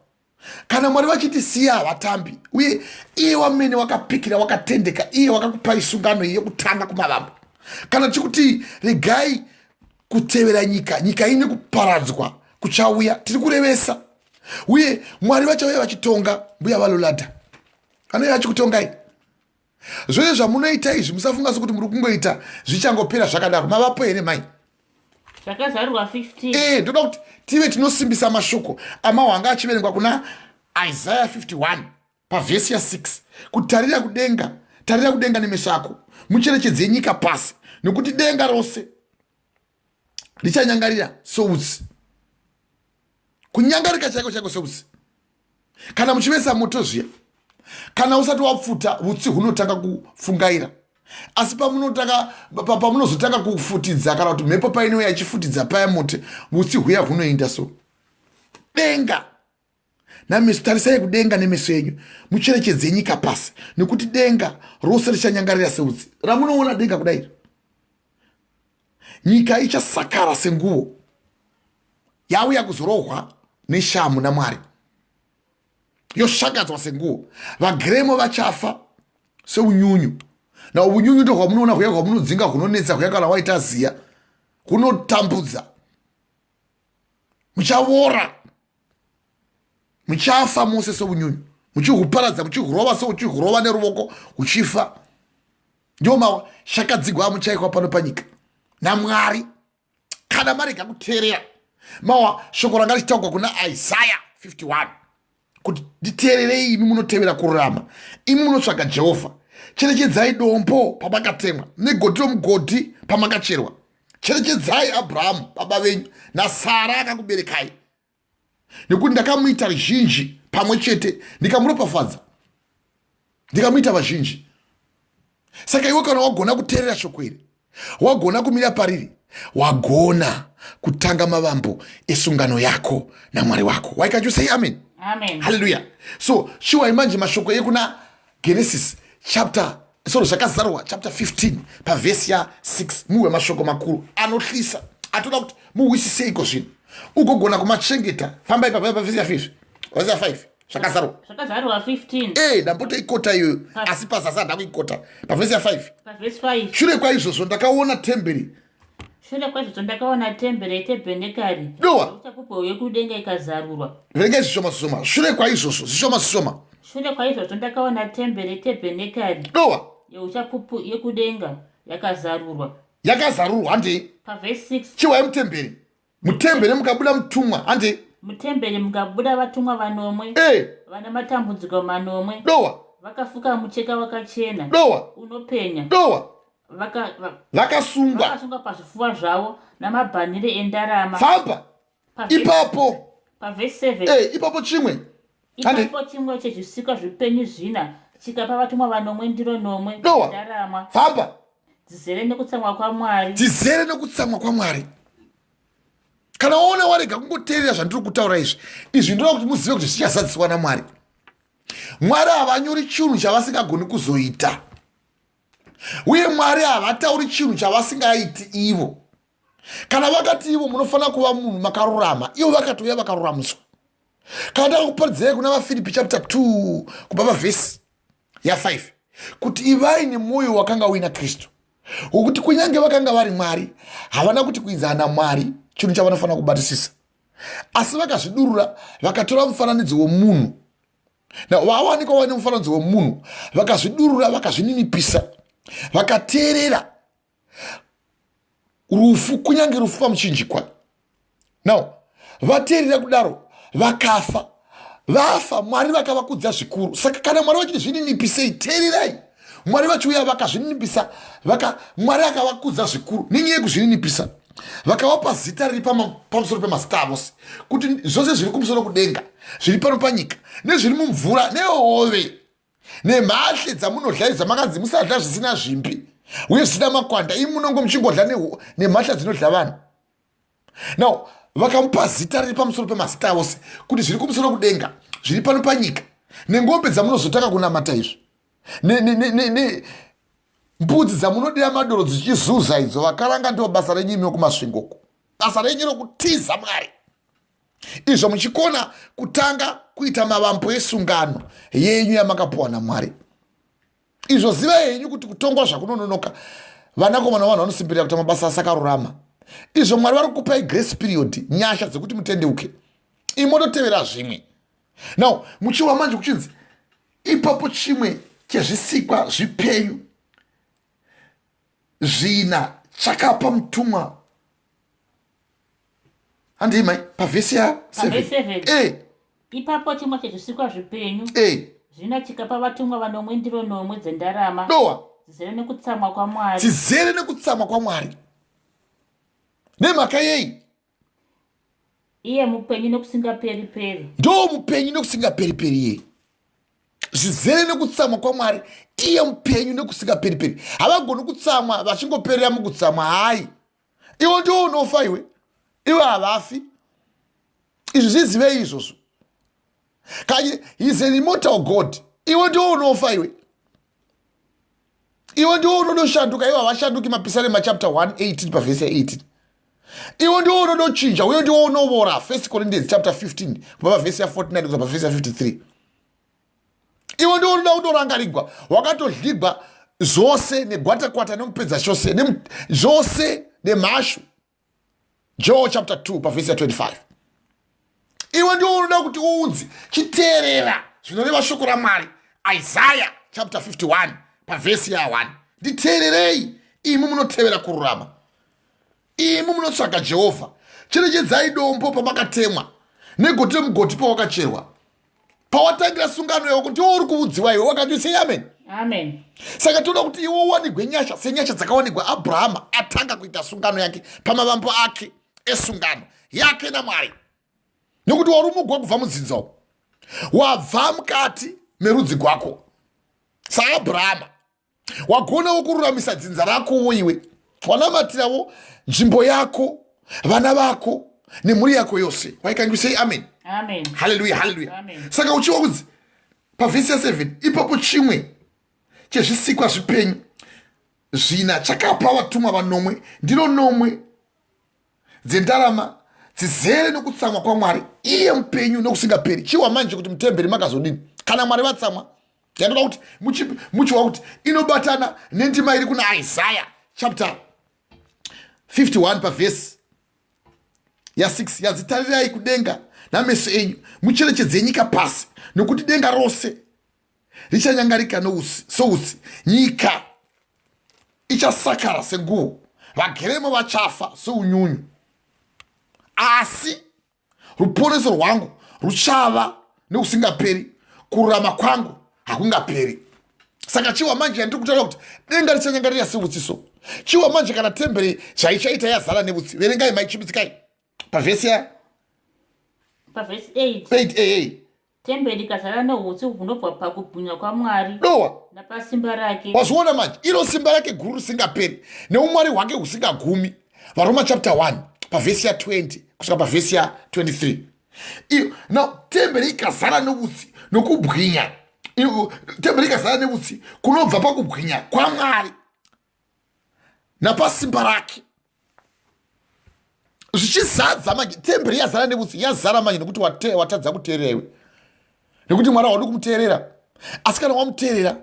Kana Mwari vachiti siya, havatambi. Uye iye wamene wakapikira, wakatendeka, iye wakakupai sungano iyi yekutanga kumavambo. Kana tichikuti regai kutevera nyika, nyika ine kuparadzwa kuchauya, tiri kurevesa. Uye Mwari vachauya vachitonga. Mbuya valolada vanouya vachikutongai. Zvose zvamunoita izvi, musafunga sokuti muri kungoita zvichangopera zvakadaro. Mavapo here mai? Zvakazarurwa 15. Ndoda kuti tive tinosimbisa mashoko amahwanga achiverengwa kuna Isaiah 51 pavhesi ya6, kuti tarira kudenga, tarira kudenga nemeso ako, mucherechedze nyika pasi, nokuti denga rose richanyangarira soutsi. Kunyangarika chaiko chaiko seutsi. Kana muchivesa moto zviya, kana usati wapfuta, utsi hunotanga kupfungaira, asi pamunozotanga kufutidza, kana kuti mhepo painouya ichifutidza paya moto, utsi huya hunoenda. So denga nameso, tarisai kudenga nemeso enyu, mucherechedze nyika pasi, nekuti denga rose richanyangarira seutsi. Ramunoona denga kudai, nyika ichasakara senguvo yauya kuzorohwa neshamu naMwari, yoshakadzwa senguo. Vagremo vachafa seunyunyu. Na unyunyu ndo hwamunoona huya hwamunodzinga, hunonetsa huya, kana waita ziya hunotambudza. Muchavora, muchafa mose seunyunyu, muchihuparadza, muchihurova seuchihurova neruvoko, huchifa. Ndiwo mashakadzigwa amuchaikwa pano panyika naMwari kana marega kuteerera mawa shoko ranga richitaurwa kuna Isaya 51, kuti nditeererei imi munotevera kururama, imi munotsvaga Jehovha. Cherechedzai dombo pamakatemwa, negodhi romugodhi pamakacherwa. Cherechedzai Abrahamu baba venyu, naSara akakuberekai, nekuti ndakamuita zhinji pamwe chete, ndikamuropafadza, ndikamuita vazhinji. Saka iwe kana wagona kuteerera shoko iri, wagona kumira pariri, wagona kutanga mavambo esungano yako naMwari wako. Why can't you say amen? Amen. Haleluya. So chiwai manje mashoko ekuna Genesis chapter, sorry, Zvakazarwa chapter 15 pavhesi ya6, muhwe mashoko makuru anohlisa atoda kuti muhwisiseiko zvinhu ugogona kumachengeta. Fambai pavhesi ya5, vhesi ya5, Zvakazarwa. Zvakazarwa 15. Ndambotoikota iyoyo, asi pazasi handakuikota. Pavhesi ya5. Pavhesi 5. Shure kwaizvozvo ndakaona temberi. Shure kwaizvozvo ndakaona temberi yetebhenekari Dowa. uchapupu hwekudenga ikazarurwa. Verengai zvishoma zvishoma. Shure kwaizvozvo, zvishoma zvishoma. Shure kwaizvozvo ndakaona temberi yetebhenekari Dowa. yeuchapupu yekudenga yakazarurwa. Yakazarurwa, handei. Pavhesi 6. Chiwai mutemberi. Mutemberi mukabuda mutumwa, handei. Mutemberi mukabuda vatumwa vanomwe vana matambudziko manomwe, Dowa. vakafuka mucheka wakachena Dowa. unopenya, Dowa. Vakasungwa. Vakasungwa pazvifuva zvavo namabhanhire endarama. Famba. Ipapo. Pavhesi 7. Ipapo chimwe. Ipapo chimwe chezvisikwa zvipenyu zvina chikapa vatumwa vanomwe ndiro nomwe Dowa. ndarama Famba. dzizere nekutsamwa kwaMwari. Dzizere nekutsamwa kwaMwari. Kana waona warega kungoteerera zvandiri kutaura izvi, izvi ndoda kuti muzive kuti zvichazadziswa naMwari. Mwari havanyori chinhu chavasingagoni kuzoita, uye Mwari havatauri chinhu chavasingaiti ivo. Kana vakati ivo munofanira kuva munhu makarurama, ivo vakatouya vakaruramiswa. Kana ndakakuparidzirai kuna vaFiripi chapter 2 kubva pavhesi ya5 kuti ivai nemwoyo wakanga uina Kristu, wokuti kunyange vakanga vari Mwari, havana kuti kuinzana naMwari chinhu chavanofanira kubatisisa, asi vakazvidurura, vakatora mufananidzo womunhu. Na vawanikwa vaine mufananidzo womunhu, vakazvidurura, vakazvininipisa, vakateerera rufu, kunyange rufu pamuchinjikwa. Now vateerera kudaro vakafa vafa Mwari vakavakudza zvikuru. Saka kana Mwari vachiti zvininipisei, teererai. Mwari vachiuya vakazvininipisa, vaka Mwari akavakudza zvikuru nenyaya yekuzvininipisa. Vakavapa zita riri pamusoro pemazita avose, kuti zvose zviri kumusoro kudenga, zviri pano panyika, nezviri mumvura nehove nemhashe dzamunodla idzi dzamakanzi musadla zvisina zvimbi uye zvisina makwanda, imi munongo muchingodla nemhasha dzinodla vanhu. Now vakamupa zita riri pamusoro pemazita ose, kuti zviri kumusoro kudenga, zviri pano panyika, nengombe dzamunozotanga kunamata izvi, mbudzi dzamunodira madoro dzichizuza idzo. Vakaranga ndiwo basa renyu imi wekumasvingoko, basa renyu rokutiza Mwari izvo muchikona kutanga kuita mavambo esungano yenyu yamakapuwa naMwari. Izvo zivai henyu kuti kutongwa zvakunononoka, vanakomana vanhu vanosimbirira kuita mabasa asakarurama. Izvo Mwari vari kukupai grace period, nyasha dzekuti mutendeuke, imototevera zvimwe. Now muchiwa manje kuchinzi ipapo chimwe chezvisikwa zvipenyu zvina chakapa mutumwa handii mai pavhesi ya 7. Ipapo chimwe chezvisikwa zvipenyu zvina chikapa vatumwa vanomwe ndiro nomwe dzendarama dowa dzizere nekutsamwa kwaMwari, dzizere nekutsamwa kwaMwari. Nemhaka yei? Iye mupenyu nekusingaperi peri. Ndo mupenyu nekusingaperi peri yei? Zvizere nekutsamwa kwaMwari, iye mupenyu nekusingaperi peri. Havagoni kutsamwa vachingoperera mukutsamwa. Hai, iwe ndiwo unofa iwe, iwe havafi. Izvi zvizivei izvozvo. Kanye is an immortal God. Iwe ndiwo unofa iwe, iwe ndiwo unodoshanduka, iwe havashanduki. Mapisarema chapter 118 pavhesi ya18. Iwe ndiwo unodochinja, uye ndiwo unovora. First Corinthians chapter 15 kubva pavhesi ya49 kusvika pavhesi ya53. Iwe ndiwo unoda kutorangarigwa wakatodligwa zvose negwatakwata nemupedza chose zvose nemhashu. Joel chapter 2 pavhesi ya25. Iwe ndiwo unoda kuti uunzi chiteerera zvinoreva shoko raMwari. Isaiah chapter 51 pavhesi ya1. Nditeererei imi munotevera kururama, imi munotsvaga Jehovha. Cherechedzai dombo pamakatemwa, negoti remugoti pawakacherwa, pawatangira sungano yako. Ndiwo uri kuudziwa iwe wakati sei amen. Amen. Saka toda kuti iwe uwanigwe nyasha senyasha dzakawanigwa Abrahama atanga kuita sungano yake pamavambo ake esungano yake naMwari, nekuti warumugwa kubva mudzinza umu, wabva mukati merudzi gwako saAbrahama, wagonawo kururamisa dzinza rakowo, iwe wanamatirawo nzvimbo yako, vana vako nemhuri yako yose. Waikangisei amen. Amen. Haleluya, haleluya. Saka uchiwa kunzi pavhesi ya7, ipapo chimwe chezvisikwa zvipenyu zvina chakapa vatumwa vanomwe ndiro nomwe dzendarama dzizere nokutsamwa kwaMwari, iye mupenyu nokusingaperi. Chiwa manje kuti mutemberi makazodini kana Mwari vatsamwa. Yandoda kuti muchiwa kuti inobatana nendima iri kuna Isaiah chapter 51 pavhesi ya6, yanzi tarirai kudenga nameso enyu, mucherechedze nyika pasi, nokuti denga rose richanyangarika soutsi, nyika ichasakara senguo, vageremo vachafa seunyunyu, asi ruponeso rwangu ruchava nekusingaperi, kururama kwangu hakungaperi. Saka chiwa manje yandiri kutaura kuti denga richanyangarira seutsi, so chiwa manje kana temberi zvaichaita yazara neutsi. Verengai mai, chibitsikai pavhesi ya Pavhesi 8. 8 aa. Temberi ikazara noutsi hunobva pakubwinya kwaMwari dowa napasimba rake. Wazviona manje, iro simba rake guru risingaperi neumwari hwake husingagumi. VaRoma chapter 1 pavhesi ya20 kusvika pavhesi ya23. Iyo now temberi ikazara neutsi nokubwinya, temberi ikazara neutsi kunobva pakubwinya kwaMwari napasimba rake, zvichizadza manje temberi yazara neutsi, yazara manje nekuti watadza kuteerera iwe, nekuti Mwari haudi kumuteerera. Asi kana wamuteerera,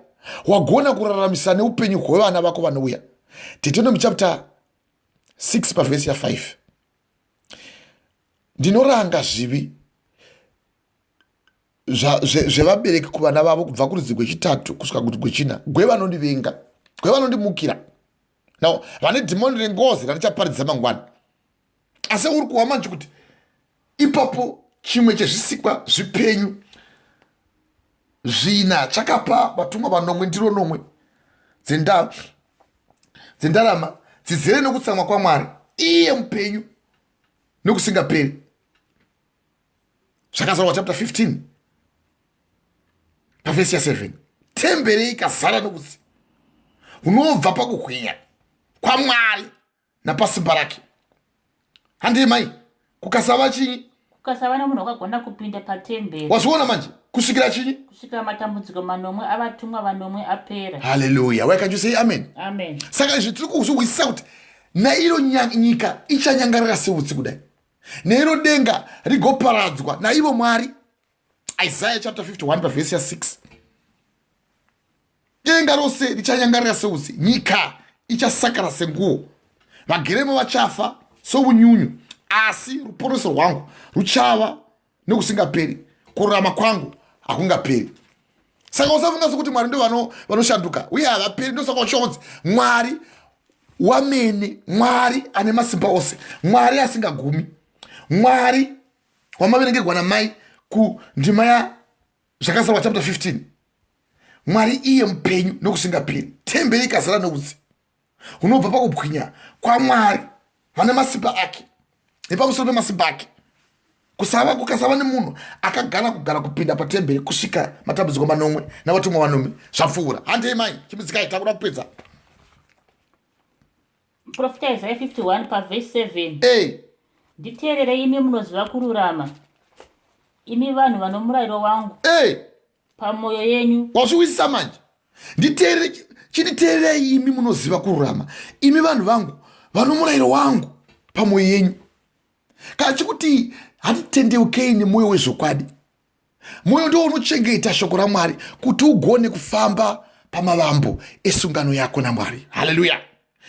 wagona kuraramisa neupenyu hwevana vako vanouya. Deuteronomy chapter 6 pavhesi ya5: ndinoranga zvivi zvevabereki kuvana vavo kubva kurudzi gwechitatu kusvika kuti gwechina gwevanondivenga, gwevanondimukira. Now vane dhimoni rengozi randichaparidza mangwana, asi uri kuwa manje kuti Ipapo chimwe chezvisikwa zvipenyu zvina chakapa vatumwa vanomwe ndiro nomwe dzendarama dzizere nokutsamwa kwaMwari, iye mupenyu nokusingaperi. Zvakazarwa chapter 15 pavhesi ya7. Tembere ikazara nokutsi hunobva pakuhwinya kwaMwari napasimba rake. Handii mai, kukasava chinyi? Kukasava nomunhu wakagona kupinda patemberi. Wazviona manje? Kusvikira chinyi? Kusvikira matambudziko manomwe avatumwa vanomwe apera. Haleluya. Why can't you say amen? Amen. Saka izvi tiri kuzvihwisisa kuti nairo nyika ichanyangarira seutsi kudai, neiro denga rigoparadzwa naivo Mwari. Isaiah chapter 51 pavhesi ya6. Denga rose richanyangarira seutsi, nyika ichasakara senguo, vageremo vachafa sounyunyu, asi ruponeso rwangu ruchava nokusingaperi, kururama kwangu hakungaperi. Saka usafunga sokuti Mwari ndo vanoshanduka uye havaperi. Ndosaka uchiona kunzi Mwari wamene, Mwari ane masimba ose, Mwari asingagumi, Mwari wamaverengerwa namai kundima ya Zvakazarwa chapter 15. Mwari iye mupenyu nokusingaperi. Temberi ikazara noutsi hunobva pakubwinya kwaMwari vane masimba ake, nepamusoro pemasimba ake. Kusava kukasava nemunhu akagara kugara kupinda patemberi kusvika matambudziko manomwe navatumwa vanomwe zvapfuura. Handei mai, chimidzikai, takuda kupedza. Profita Isaiah 51 pavhesi 7. Hey. Nditeererei imi munoziva kururama, imi vanhu vanomurayiro wangu. Hey. Pamwoyo yenyu. Wazviwisisa manje? Nditeerere, chinditeererei imi munoziva kururama, imi vanhu vangu vanomurayiro wangu pamwoyo yenyu. Kana chikuti hatitendeukei nemwoyo wezvokwadi. Mwoyo ndiwo unochengeta shoko raMwari kuti ugone kufamba pamavambo esungano yako naMwari. Haleluya!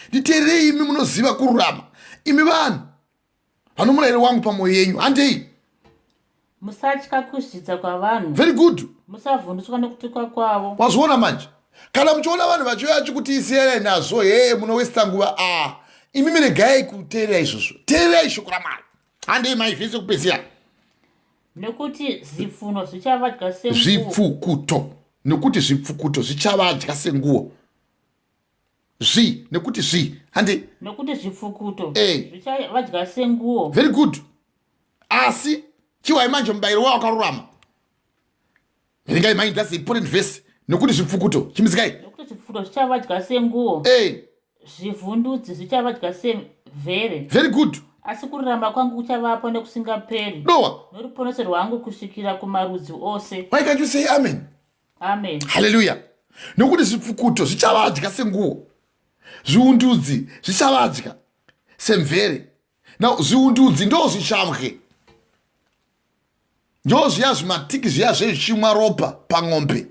Nditeererei imi munoziva kururama, imi vanhu vano murayiro wangu pamwoyo yenyu. Handei. Musatya kuzvidza kwavanhu. Very good. Musavhunduswa nokutukwa kwavo. Wazviona manje? Kana muchiona vanhu vachiuya vachikuti isiyanai nazvo, hee munowesta nguva, a imimi regai kuteerera izvozvo. Teererai shoko raMwari. Handei mai, vhesi yekupedzisira. Nekuti zvipfuno zvichavadya senguo. Zvipfukuto. Nekuti zvipfukuto zvichavadya senguo. Zvi, nekuti zvi. Handi. Nekuti zvipfukuto zvichavadya senguo. Very good. Asi chiwai manje mubayiro wawakarurama. Verengai mai, that's the important verse. Nekuti zvipfukuto, chimidzikai. Nekuti zvipfukuto zvichavadya senguo. Zvivhundudzi zvichavadya semvere. Very good. Asi kururama kwangu kuchavapo nekusingaperi. Dowa. Noruponeso rwangu kusvikira kumarudzi ose. Why can't you say amen? Amen. Hallelujah. Nokuti zvipfukuto zvichavadya senguo. Zviundudzi zvichavadya semvere. Now zviundudzi ndo zvishambwe. Ndo zviya zvimatiki zviya zvezvichimwa ropa pang'ombe.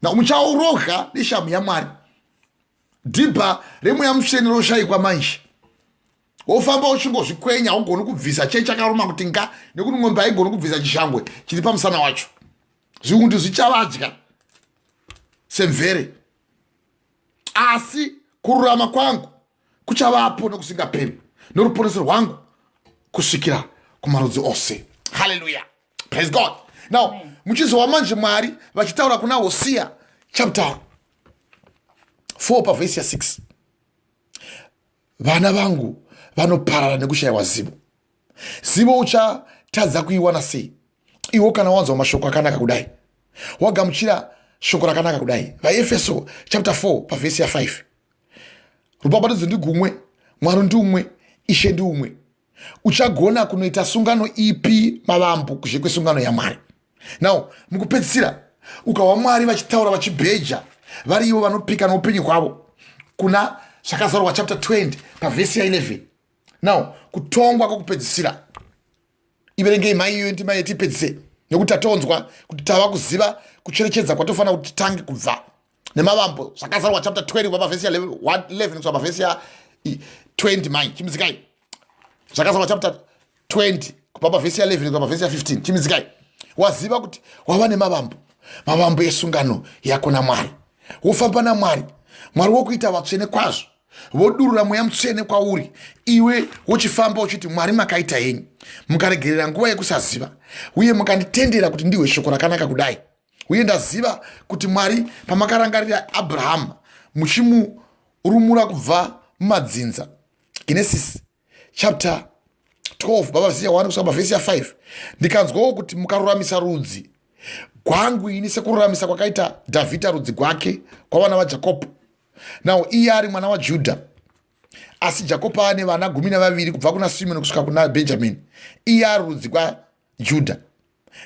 Now muchauroga neshamu yaMwari. Dhibha remweya mutsvene roshayikwa manje. Wofamba uchingozvikwenya, haugoni kubvisa chei chakaruma kuti nga, nekuti ng'ombe haigoni kubvisa chishangwe chiri pamusana wacho. Zviundu zvichavadya semvere. Asi kururama kwangu kuchavapo nokusingaperi, noruponeso rwangu kusvikira kumarudzi ose. Haleluya, praise God. Now muchizova manje Mwari vachitaura kuna Hosiya chapter 4 pavhesi ya6, vana vangu vanoparara nekushayiwa zivo. Zivo uchatadza kuiwana sei iwo kana wanzwa mashoko akanaka kudai, wagamuchira shoko rakanaka kudai? VaEfeso chapter 4 pavhesi ya5, rubhabhatidzo ndigumwe, Mwari ndiumwe, Ishe ndiumwe. Uchagona kunoita sungano ipi mavambo kuzhe kwesungano yaMwari? Now mukupedzisira ukahwa Mwari vachitaura vachibheja vari ivo vanopika noupenyu hwavo kuna Zvakazarurwa chapter 20 pavhesi ya11. Now kutongwa kwokupedzisira, iverengei mai iyoyo ndima yetipedzise, nekuti tatonzwa kuti tava kuziva kucherechedza kwatofanira kuti titange kubva nemavambo. Zvakazarurwa chapter 20 kubva pavhesi ya11 kusvika pavhesi ya20. Mai, chimidzikai. Zvakazarurwa chapter 20 kubva pavhesi ya11 kusvika pavhesi ya15. Chimidzikai. Waziva kuti wava nemavambo, mavambo esungano yako naMwari, wofamba naMwari, Mwari wokuita vatsvene kwazvo. Vodurura mweya mutsvene kwauri, iwe wochifamba uchiti, Mwari makaita henyu, mukaregerera nguva yekusaziva, uye mukanditendera kuti ndihwe shoko rakanaka kudai. Uye ndaziva kuti Mwari, pamakarangarira Abrahamu muchimurumura kubva mumadzinza, Genesis chapter 12 baba vhesi ya 1 kusvika pavhesi ya 5, ndikanzwawo kuti mukaruramisa rudzi gwangu ini sekururamisa kwakaita Dhavhidha rudzi gwake kwavana vaJakobho. Now iye ari mwana waJudha, asi Jakobho ane vana 12 kubva kuna Simoni kusvika kuna Benjamini. Iye ari rudzi kwaJudha.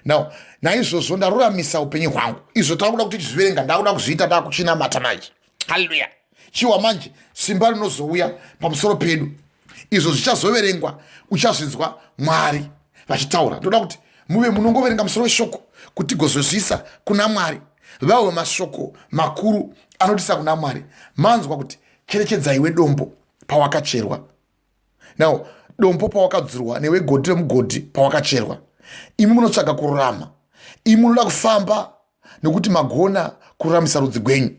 Now naizvozvo ndaruramisa upenyu hwangu. Izvo takuda kuti tizviverenga, ndakuda kuzviita, ndakuchinamata manje. Haleluya. Chiwa manje simba rinozouya pamusoro pedu, izvo zvichazoverengwa, uchazvinzwa Mwari vachitaura. Ndoda kuti muve munongoverenga musoro weshoko kuti tigozozviisa kuna Mwari, vawe mashoko makuru anotisa kuna Mwari. Manzwa kuti cherechedzai wedombo pawakacherwa. Now dombo pawakadzurwa newe godhi remugodhi pawakacherwa. Imi munotsvaga kururama, imi munoda kufamba nekuti magona kururamisa rudzi gwenyu.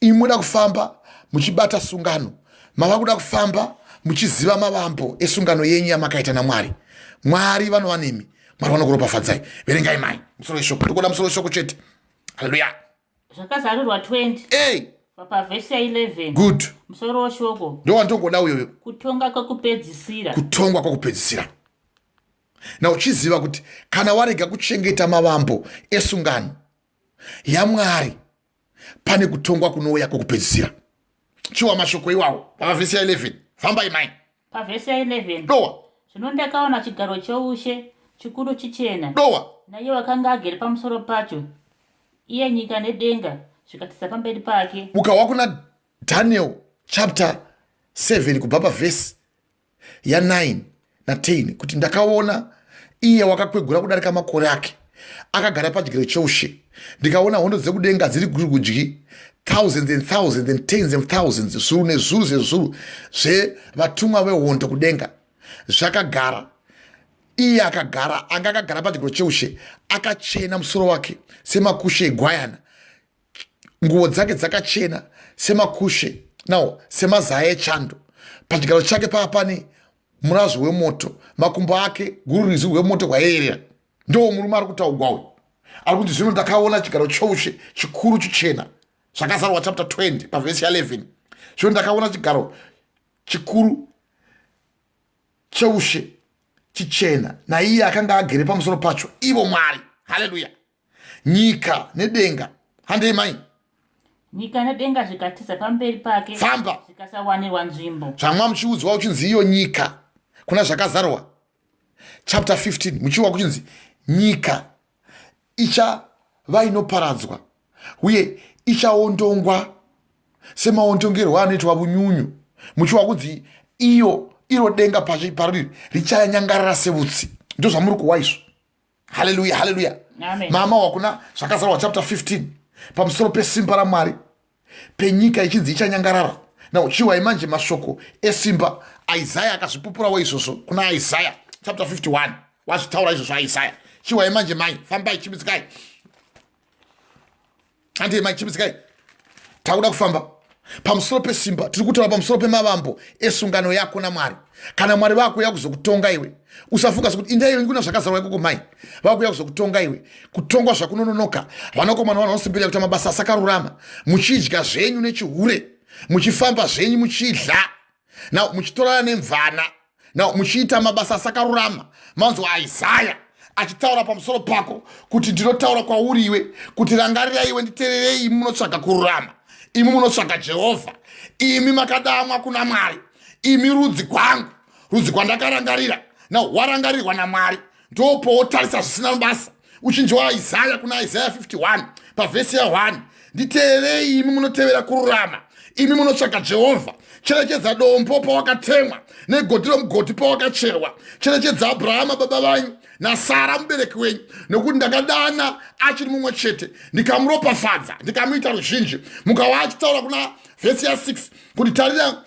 Imi munoda kufamba muchibata sungano, mava kuda kufamba muchiziva mavambo esungano yenyu yamakaita naMwari. Mwari vanova nemi, Mwari vanokuropafadzai. Verengai mai musoro weshoko, ndikuda musoro weshoko chete. Haleluya. Zvakazarurwa 20 Hey. Pavhesi ya11. Good. Musoro weshoko. Ndowandongoda uyoyo. Kutonga kwekupedzisira. Kutongwa kwekupedzisira. Na uchiziva kuti kana warega kuchengeta mavambo esungano yaMwari, pane kutongwa kunouya kwekupedzisira. Chiwa mashoko iwawo pavhesi ya11. Fambai mai. Pavhesi ya11. Dowa. Zvino ndakaona chigaro choushe chikuru chichena. Dowa. Naiye wakanga agere pamusoro pacho, iye nyika nedenga zvikatiza pamberi pake. Ukawa kuna Daniel chapter 7 kubva pavhesi ya9 na10 kuti ndakaona iye wakakwegura kudarika makore ake akagara pachigaro cheushe, ndikaona hondo dzekudenga dziri kurudyi, thousands and thousands and tens of thousands, zviuru nezviuru zvezviuru zvevatumwa vehondo kudenga zvakagara. Iye akagara, anga akagara pachigaro cheushe, akachena musoro wake semakushe egwayana, nguo dzake dzakachena semakushe, now semazaya echando. Pachigaro chake pava pane murazvo wemoto, makumbo ake gururizi rwemoto rwaiyerera. Ndo murume ari kutaugwa uyu, ari kuti zvino ndakaona chigaro choushe chikuru chichena. Zvakazarwa chapter 20 pavhesi ya11. Zvino ndakaona chigaro chikuru cheushe chichena, naiye akanga agere pamusoro pacho, ivo Mwari. Haleluya. Nyika nedenga, handei mai. Nyika nedenga zvikatiza pamberi pake. Famba. Zvikasawanirwa nzvimbo. Zvamwa muchiudzwa uchinzi iyo nyika kuna Zvakazarwa chapter 15, muchiwa kuchinzi nyika ichava inoparadzwa uye ichaondongwa semaondongerwo anoitwa vunyunyu, muchiwa kunzi iyo iro denga pariri richanyangarara sevutsi. Ndo zvamuri kuwa izvo. Haleluya, haleluya. Mama wakuna Zvakazarwa chapter 15 pamusoro pesimba raMwari penyika ichinzi ichanyangarara. Now chiwai manje mashoko esimba. Isaya akazvipupurawo izvozvo kuna Isaya chapter 51, wazvitaura izvozvo Isaya. Chiwai manje mai, fambai, chimidzikai, handei mai, chimidzikai, takuda kufamba pamusoro pesimba. Tiri kutaura pamusoro pemavambo esungano yako naMwari. Kana Mwari vakuuya kuzokutonga iwe, usafunga sekuti indai kuna Zvakazarwa ikoko. Mai, vakuuya kuzokutonga iwe, kutongwa zvakunononoka. Vanakomana vanhu vanosimbirira kuita mabasa asakarurama, muchidya zvenyu nechihure, muchifamba zvenyu muchidla, now muchitorana nemvana, now muchiita mabasa asakarurama. Manzwa Isaya achitaura pamusoro pako kuti ndinotaura kwauri iwe kuti rangarira iwe, nditererei, imi munotsvaga kururama, imi munotsvaga Jehovha, imi makadamwa kuna Mwari, imi rudzi gwangu, rudzi gwandakarangarira. Now warangarirwa naMwari, ndopowotarisa zvisina basa. Uchinzwa Isaya kuna Isaya 51 pavhesi ya1, nditeerei imi munotevera kururama, imi munotsvaga Jehovha. Cherechedza dombo pawakatemwa, negodhi romugodhi pawakacherwa. Cherechedza Abrahama baba vanyu, naSara mubereki wenyu, nekuti ndakadana achiri mumwe chete, ndikamuropafadza, ndikamuita ruzhinji. Mukawa achitaura kuna vhesi ya6 kuti tarira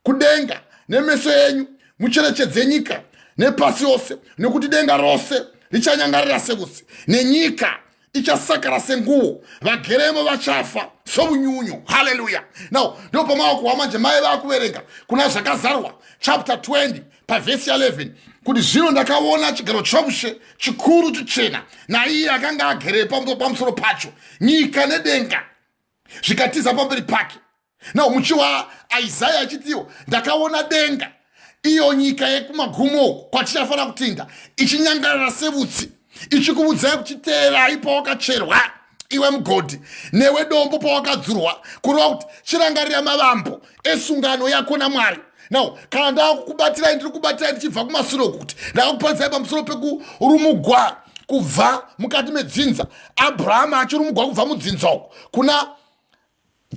kudenga nemeso enyu, mucherechedze nyika nepasi yose, nekuti denga rose richanyangarira seutsi, nenyika ichasakara senguo, vageremo vachafa. somunyunyu. Haleluya. Now ndopamaokuhwa manje mai vakuverenga kuna Zvakazarwa chapter 20 pavhesi ya11 kuti zvino ndakaona chigaro choushe chikuru chichena, naiye akanga agere pamusoro pacho, nyika nedenga zvikatiza pamberi pake. Now muchiwa Isaya achitiwo, ndakaona denga, iyo nyika yekumagumo uku kwatichafanira kutinda, ichinyangarara sevutsi, ichikuvudzai kuchiteerai pawakacherwa iwe mugodhi, newe dombo pawakadzurwa. Kureva kuti chirangarira mavambo esungano yako naMwari. Now kana ndakukubatirai, ndiri kubatirai ndichibva kumasure uku, kuti ndakakuparidzai pamusoro pekurumugwa kubva mukati medzinza, Abrahama achirumugwa kubva mudzinza uku kuna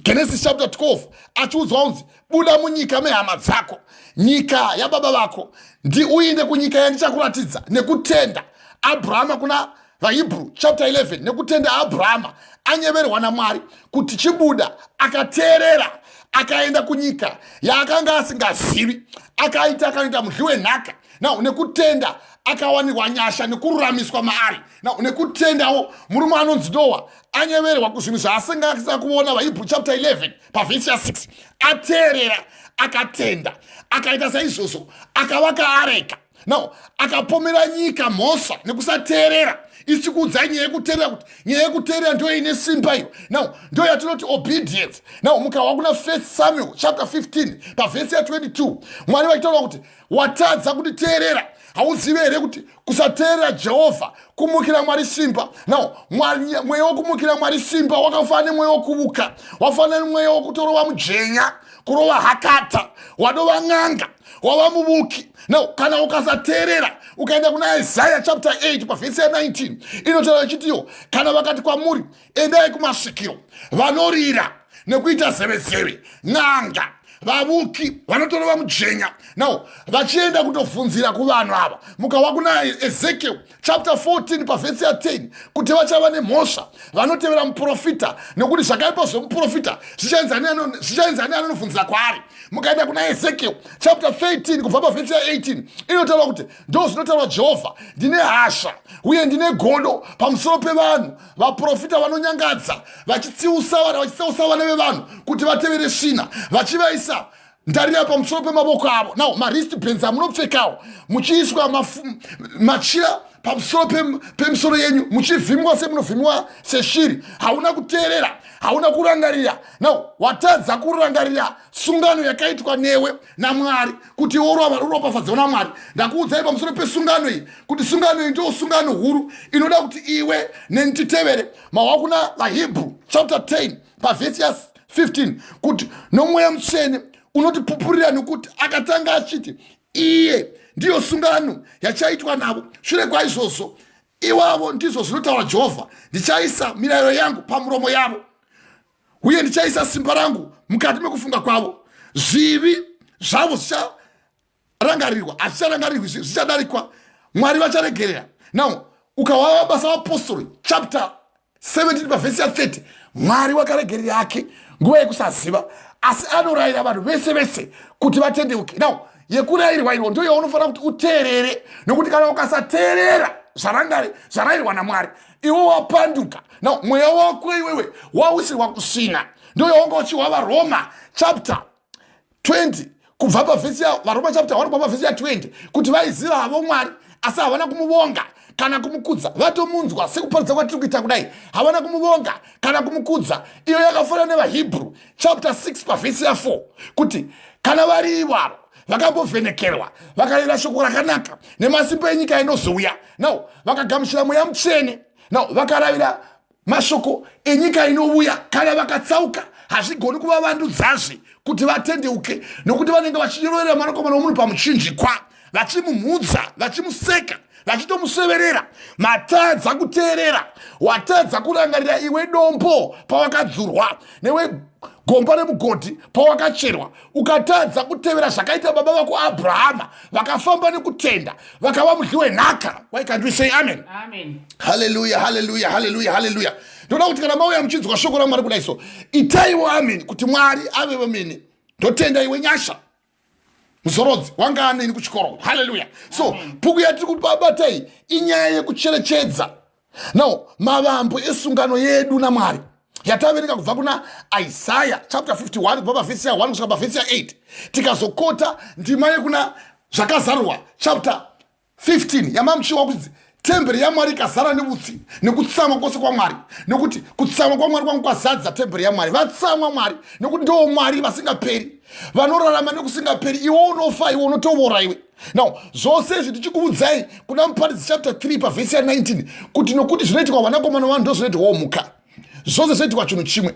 Genesis chapter 12, achiudzwa kunzi buda munyika mehama dzako, nyika yababa vako, ndi uinde kunyika yandichakuratidza. Nekutenda Abrahama, kuna vaHebrew chapter 11, nekutenda Abrahama anyeverwa naMwari kuti chibuda, akateerera, akaenda kunyika yaakanga asingazivi, akaita akanoita mudyi wenhaka. Now nekutenda akawanirwa nyasha nekururamiswa maari. Now nekutendawo murume anonzi Noa anyeverwa kuzvinhu zvaasingakisa kuona, vaHebrew chapter 11 pavhesi ya6, ateerera, akatenda, akaita saizvozvo, akavaka areka. Now akapomera nyika mhosva nekusateerera. Isi kuudzai nyaya yekuteerera, kuti nyaya yekuteerera ndo ine simba iyo. Now ndo yatinoti obedience. Now mukahwa kuna First Samuel chapter 15 pavhesi ya22, Mwari vachitaura kuti watadza kunditeerera, hauzivi here kuti kusateerera Jehovha kumukira Mwari simba? Now mweya wokumukira Mwari simba wakafanana nemweya wokuvuka, wafanana nemweya wokutorova mujenya, kurova hakata, wadova n'anga, wava muvuki. Now kana ukasateerera, ukaenda kuna Isaiah chapter 8 pavhesi ya19, inotaura ichitiyo, kana vakati kwamuri, endai kumasvikiro vanorira nekuita zevezeve, n'anga, vavuki vanotorova mujenya, now vachienda kutobvunzira kuvanhu ava, mukava kuna Ezekiel chapter 14 pavhesi ya10, kuti vachava nemhosva vanotevera muprofita, nekuti zvakaipa zvemuprofita zvichaenzani anonobvunzira kwaari. Mukaenda kuna Ezekiel chapter 13 kubva pavhesi ya18, inotaura kuti ndo zvinotaura Jehovha, ndine hasha uye ndine godo pamusoro pevanhu vaprofita vanonyangadza, vachitsiusa vanhu, vachitsausa vana vevanhu kuti vatevere svina, vachivaisa ndarira pamusoro pemavoko avo. Now mawristbands amunopfekawo, muchiiswa machira pamusoro pemisoro yenyu, muchivhimiwa semunovhimiwa seshiri. Hauna kuteerera, hauna kurangarira. Now watadza kurangarira sungano yakaitwa newe naMwari kuti uropafadzwa naMwari. Ndakuudzai pamusoro pesungano iyi kuti sungano iyi ndiyo sungano huru inoda kuti iwe neni titevere. Mahwa kuna vaHebrew chapter 10 pavhesi ya15 kuti nomweya mutsvene unotipupurira, nekuti akatanga achiti iye ndiyo sungano yachaitwa navo shure kwaizvozvo iwavo, ndizvo zvinotaura Jehovha, ndichaisa mirayiro yangu pamuromo yavo, uye ndichaisa simba rangu mukati mekufunga kwavo. Zvivi zvavo zvicharangarirwa, hazvicharangarirwi, zvichadarikwa, Mwari vacharegerera. Now ukawava Basa Vapostori chapter 17 pavhesi ya30, Mwari wakaregerera yake nguva yekusaziva, asi anorayira vanhu vese vese kuti vatendeuke. Now yekurayirwa irwo ndo yaunofanira kuti uteerere, nokuti kana ukasateerera zvarayirwa naMwari, iwe wapanduka. Now mweya wako iwewe wausirwa kusvina. Ndo yaunga uchiwa vaRoma chapter 20 kubva pavhesi ya vaRoma chapter 1 kubva pavhesi ya20, kuti vaiziva havo Mwari, asi havana kumuvonga kana kumukudza. Vatomunzwa sekuparidza kwatiri kuita kudai, havana kumuvonga kana kumukudza. Iyo yakafanana nevaHebrew chapter 6 pavhesi ya4, kuti kana vari ivavo vakambovhenekerwa, vakareva shoko rakanaka nemasimba enyika inozouya, now vakagamuchira mweya mutsvene, now vakaravira mashoko enyika inouya, kana vakatsauka, hazvigoni kuvavandudzazve kuti vatendeuke, nokuti vanenge vachiroverera mwanakomana womunhu pamuchinjikwa, vachimumhudza, vachimuseka, vachitomuseverera. Matadza kuteerera, watadza kurangarira iwe dombo pawakadzurwa, newe gomba remugodhi pawakacherwa, ukatadza kutevera zvakaita baba vako Abrahama, vakafamba nekutenda, vakava mudyi wenhaka. Why can't we say amen? Amen. Haleluya, haleluya, haleluya, haleluya. Ndoda kuti kana mauya muchinzwa shoko raMwari kudai so, itaiwo amen kuti Mwari ave vamene. Ndotenda iwe Nyasha Muzorodzi wanga aneni kuchikoro. Haleluya. So bhuku yatiri kubatai inyaya yekucherechedza now mavambo esungano yedu naMwari. yataverenga kubva kuna Isaya chapter 51 kubva pavhesi ya 1 kusvika pavhesi ya 8, tikazokota ndima yekuna Zvakazarurwa chapter 15 yamamuchiwa kuti temberi yaMwari ikazara neutsi nekutsamwa kwose kwaMwari, nekuti kutsamwa kwaMwari kwangu kwazadza temberi yaMwari. Vatsamwa Mwari nekuti ndoo Mwari vasingaperi, vanorarama nekusingaperi. Iwe unofa, iwe unotovora iwe. Now zvose izvi ndichikuudzai kuna Muparidzi chapter 3 pavhesi ya 19 kuti nokuti zvinoitikwa vanakomana vanhu ndozvinoitwawo mhuka, zvose zvinoitikwa chinhu chimwe.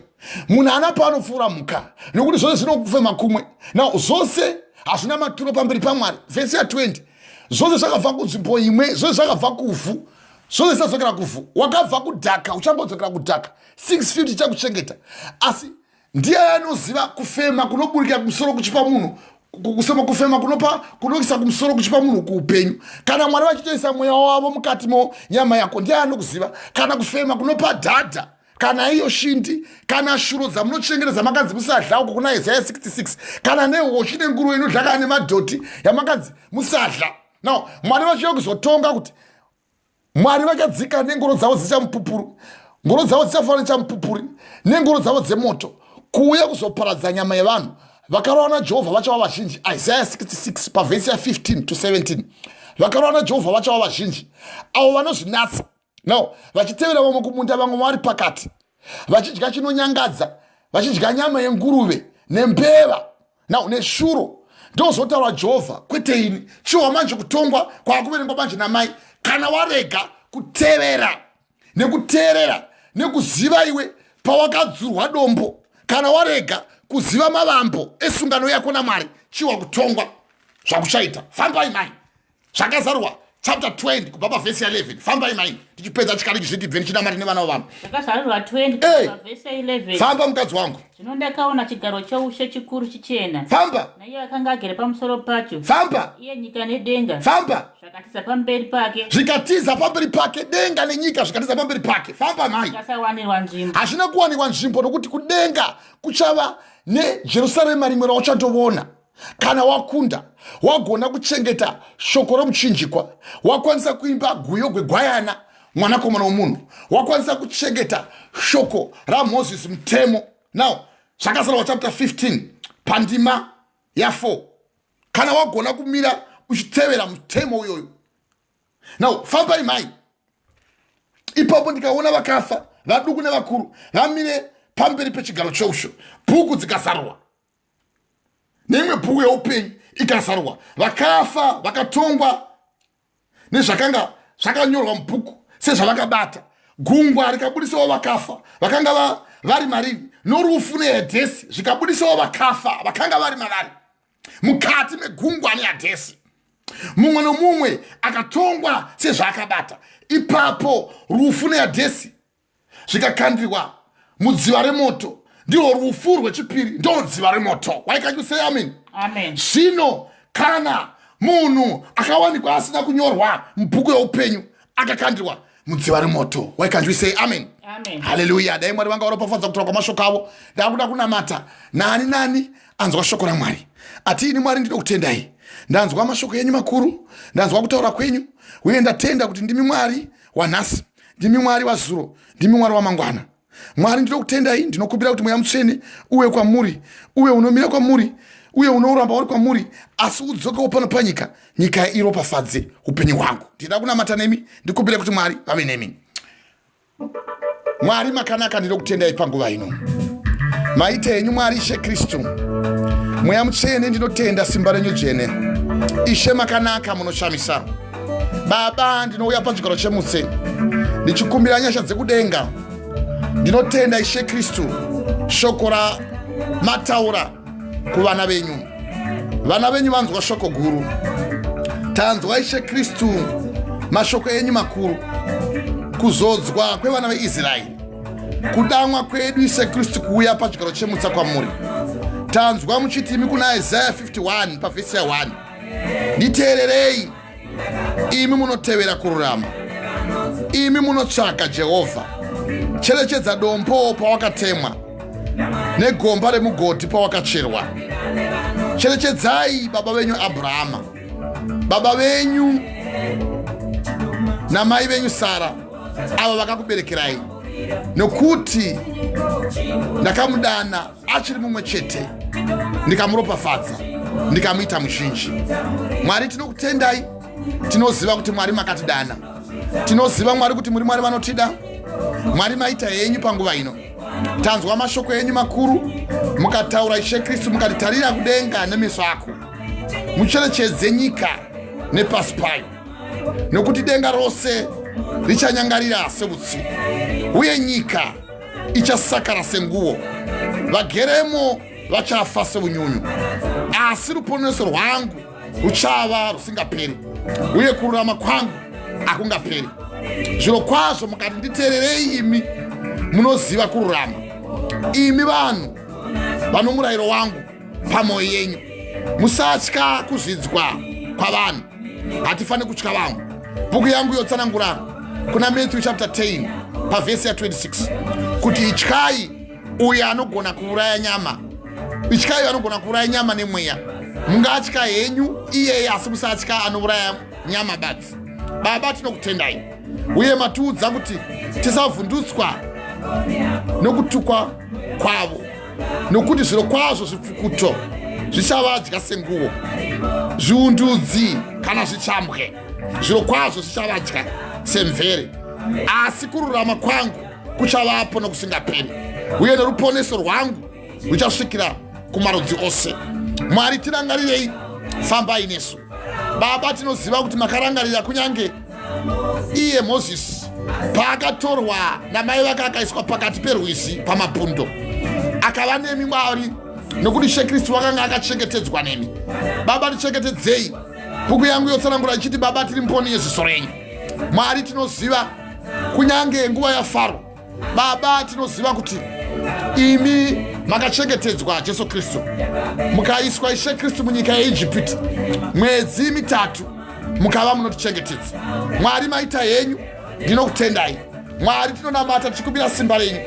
Munhu ana paanopfuura mhuka, nokuti zvose zvinokufema kumwe. Now zvose hazvina maturo pamberi paMwari. Vhesi ya 20, zvose zvakabva kunzvimbo imwe, zvose zvakabva kuvhu, zvose zvisadzokera kuvhu. Wakabva kudhaka, uchangodzokera kudhaka. 650 chakuchengeta, asi ndiye anoziva kufema kunoburikira kumusoro kuchipa munhu kusema, kufema kunopa kunoisa kumusoro kuchipa munhu kuupenyu. Kana Mwari vachitoisa mweya wavo mukati mo nyama yako, ndiye anokuziva. Kana kufema kunopa dhadha, kana iyo shindi, kana shuro dzamunochengetedza makanzi musadla uko kuna Isaya 66, kana nehochi nenguruve inodla, kana nemadhoti yamakanzi musadla. Now Mwari vachiuya kuzotonga kuti Mwari vachadzika nengoro dzavo dzichamupupuri, ngoro dzavo dzichafanana nechamupupuri nengoro dzavo dzemoto, kuuya kuzoparadza nyama yevanhu. Vakarova naJehovha vachava vazhinji. Isaya 66 pavhesi ya 15 to 17, vakarova naJehovha vachava vazhinji, avo vanozvinatsa now vachitevera vamwe kumunda, vamwe vari pakati, vachidya chinonyangadza, vachidya nyama yenguruve nembeva now neshuro. Ndozotaura Jehovha, kwete ini. Chiwa manje kutongwa kwaakuverengwa manje namai. Kana warega kutevera nekuteerera nekuziva iwe pawakadzurwa dombo, kana warega kuziva mavambo esungano yako naMwari, chiwa kutongwa zvakuchaita. Fambai mai. Zvakazarurwa chapter 20 kubva pavhesi ya 11. Fambai mai, tichipedza chikariki zviti bveni chinamati nevana vavanhu. Zvakazarurwa 20 Hey! kubva pavhesi ya 11. Famba, mukadzi wangu. Zvino ndakaona chigaro choushe chikuru chichena, Famba. naiye akanga agere pamusoro pacho. Famba. Iye nyika nedenga Famba. zvakatiza pamberi pake, Zvikatiza pamberi pake, denga nenyika zvikatiza pamberi pake. Famba mai. zvikasawanirwa nzvimbo. Hazvina kuwanikwa nzvimbo, nokuti kudenga kuchava neJerusarema rimwe rauchatovona kana wakunda, wagona kuchengeta shoko romuchinjikwa, wakwanisa kuimba guyo gwegwayana mwanakomana womunhu, wakwanisa kuchengeta shoko raMozisi, mutemo. Now Zvakazarwa chapter 15 pandima ya4, kana wagona kumira uchitevera mutemo uyoyo. Now fambai mai. Ipapo ndikaona vakafa, vaduku nevakuru, vamire pamberi pechigaro choushe, bhuku dzikazarurwa, neimwe bhuku yeupenyu ikazarurwa. Vakafa vakatongwa nezvakanga zvakanyorwa mubhuku sezvavakabata. Gungwa rikabudisawo vakafa vakanga vari mariri, norufu neHedhesi zvikabudisawo vakafa vakanga vari mavari, mukati megungwa neHadhesi, mumwe nomumwe akatongwa sezvaakabata. Ipapo rufu neHadhesi zvikakandirwa mudziva remoto. Ndirwo rufu rwechipiri, ndo dziva remoto. Why can't you say amen? Amen. Zvino kana munhu akawanikwa asina kunyorwa mubhuku yeupenyu, akakandirwa mudziva remoto. Why can't we say amen? Amen. Haleluya. Dai Mwari vanga varopafadza kutaura kwamashoko avo. Ndakuda kunamata. Nani nani anzwa shoko raMwari ati, ini Mwari ndinokutendai, ndanzwa mashoko enyu makuru, ndanzwa kutaura kwenyu, uye ndatenda kuti ndimi Mwari wanhasi, ndimi Mwari wazuro, ndimi Mwari wamangwana. Mwari, ndinokutendai. Ndinokumbira kuti Mweya Mutsvene uwe kwamuri, uye unomira kwamuri, uye unoramba uri kwamuri, asi udzokewo pano panyika, nyika iropafadze upenyu hwangu. Ndinoda kunamata nemi, ndikumbire kuti Mwari vave nemi. Mwari makanaka, ndinokutendai panguva ino. Maita henyu Mwari Ishe Kristu. Mweya Mutsvene, ndinotenda simba renyu dzvene. Ishe makanaka, munoshamisa. Baba, ndinouya pachigaro chemutse ndichikumbira nyasha dzekudenga. Ndinotenda Ishe Kristu shoko ramataura kuvana venyu. Vana venyu vanzwa shoko guru. Tanzwa, Ishe Kristu, mashoko enyu makuru, kuzodzwa kwevana veIsraeri, kudamwa kwedu, Ishe Kristu, kuuya pachigaro chemutsa kwamuri. Tanzwa muchiti imi kuna Isaya 51 pavhesi ya 1, nditeererei imi munotevera kururama, imi munotsvaka Jehovha. Cherechedza dombo pawakatemwa, negomba remugodhi pawakacherwa. Cherechedzai baba venyu Abrahama, baba venyu namai venyu Sara, avo vakakuberekerai, nokuti Ndakamudana achiri mumwe chete, ndikamuropafadza, ndikamuita muzhinji. Mwari, tinokutendai. Tinoziva kuti Mwari makatidana. Tinoziva Mwari kuti muri Mwari vanotida. Mwari, maita henyu panguva ino. Tanzwa mashoko enyu makuru, mukataura Ishe Kristu, mukatitarira kudenga nemeso ako, mucherechedze nyika nepasi payo, nokuti denga rose richanyangarira seutsi, uye nyika ichasakara senguo, vageremo vachafa seunyunyu, asi ruponeso rwangu ruchava rusingaperi, uye kururama kwangu hakungaperi. Zviro kwazvo mukati, nditeererei imi munoziva kururama, imi vanhu vano murayiro wangu pamwoyo yenyu. Musatya kuzvidzwa kwavanhu. Hatifaniri kutya vamwe. Bhuku yangu yotsanangura kuna Matthew chapter 10 pavhesi ya26 kuti ityai uyo anogona kuuraya nyama, ityai anogona kuuraya nyama nemweya. Mungatya henyu iyeye, asi musatya anouraya nyama badzi. Baba, tinokutendai, uye matiudza kuti tisavhundutswa nokutukwa kwavo, nokuti zviro kwazvo zvipfukuto zvichavadya senguvo, zviundudzi kana zvichambwe zviro kwazvo zvichavadya semvere, asi kururama kwangu kuchavapo nokusingaperi, uye neruponeso rwangu ruchasvikira kumarudzi ose. Mwari, tirangarirei, fambai nesu. Baba, tinoziva kuti makarangarira kunyange iye Mozisi paakatorwa namai vake akaiswa pakati perwizi pamapundo, akava nemi Mwari, nokuti Ishe Kristu wakanga akachengetedzwa nemi. Baba, tichengetedzei. Bhuku yangu yotsanangura ichiti, Baba, tiri mboni yeziso renyu. Mwari, tinoziva kunyange nguva yaFaro, Baba, tinoziva kuti imi makachengetedzwa Jesu Kristu, mukaiswa Ishe Kristu munyika yeIjipiti mwedzi mitatu, mukava munotichengetedza. Mwari, maita henyu, ndinokutendai. Mwari, tinonamata tichikumbira simba renyu.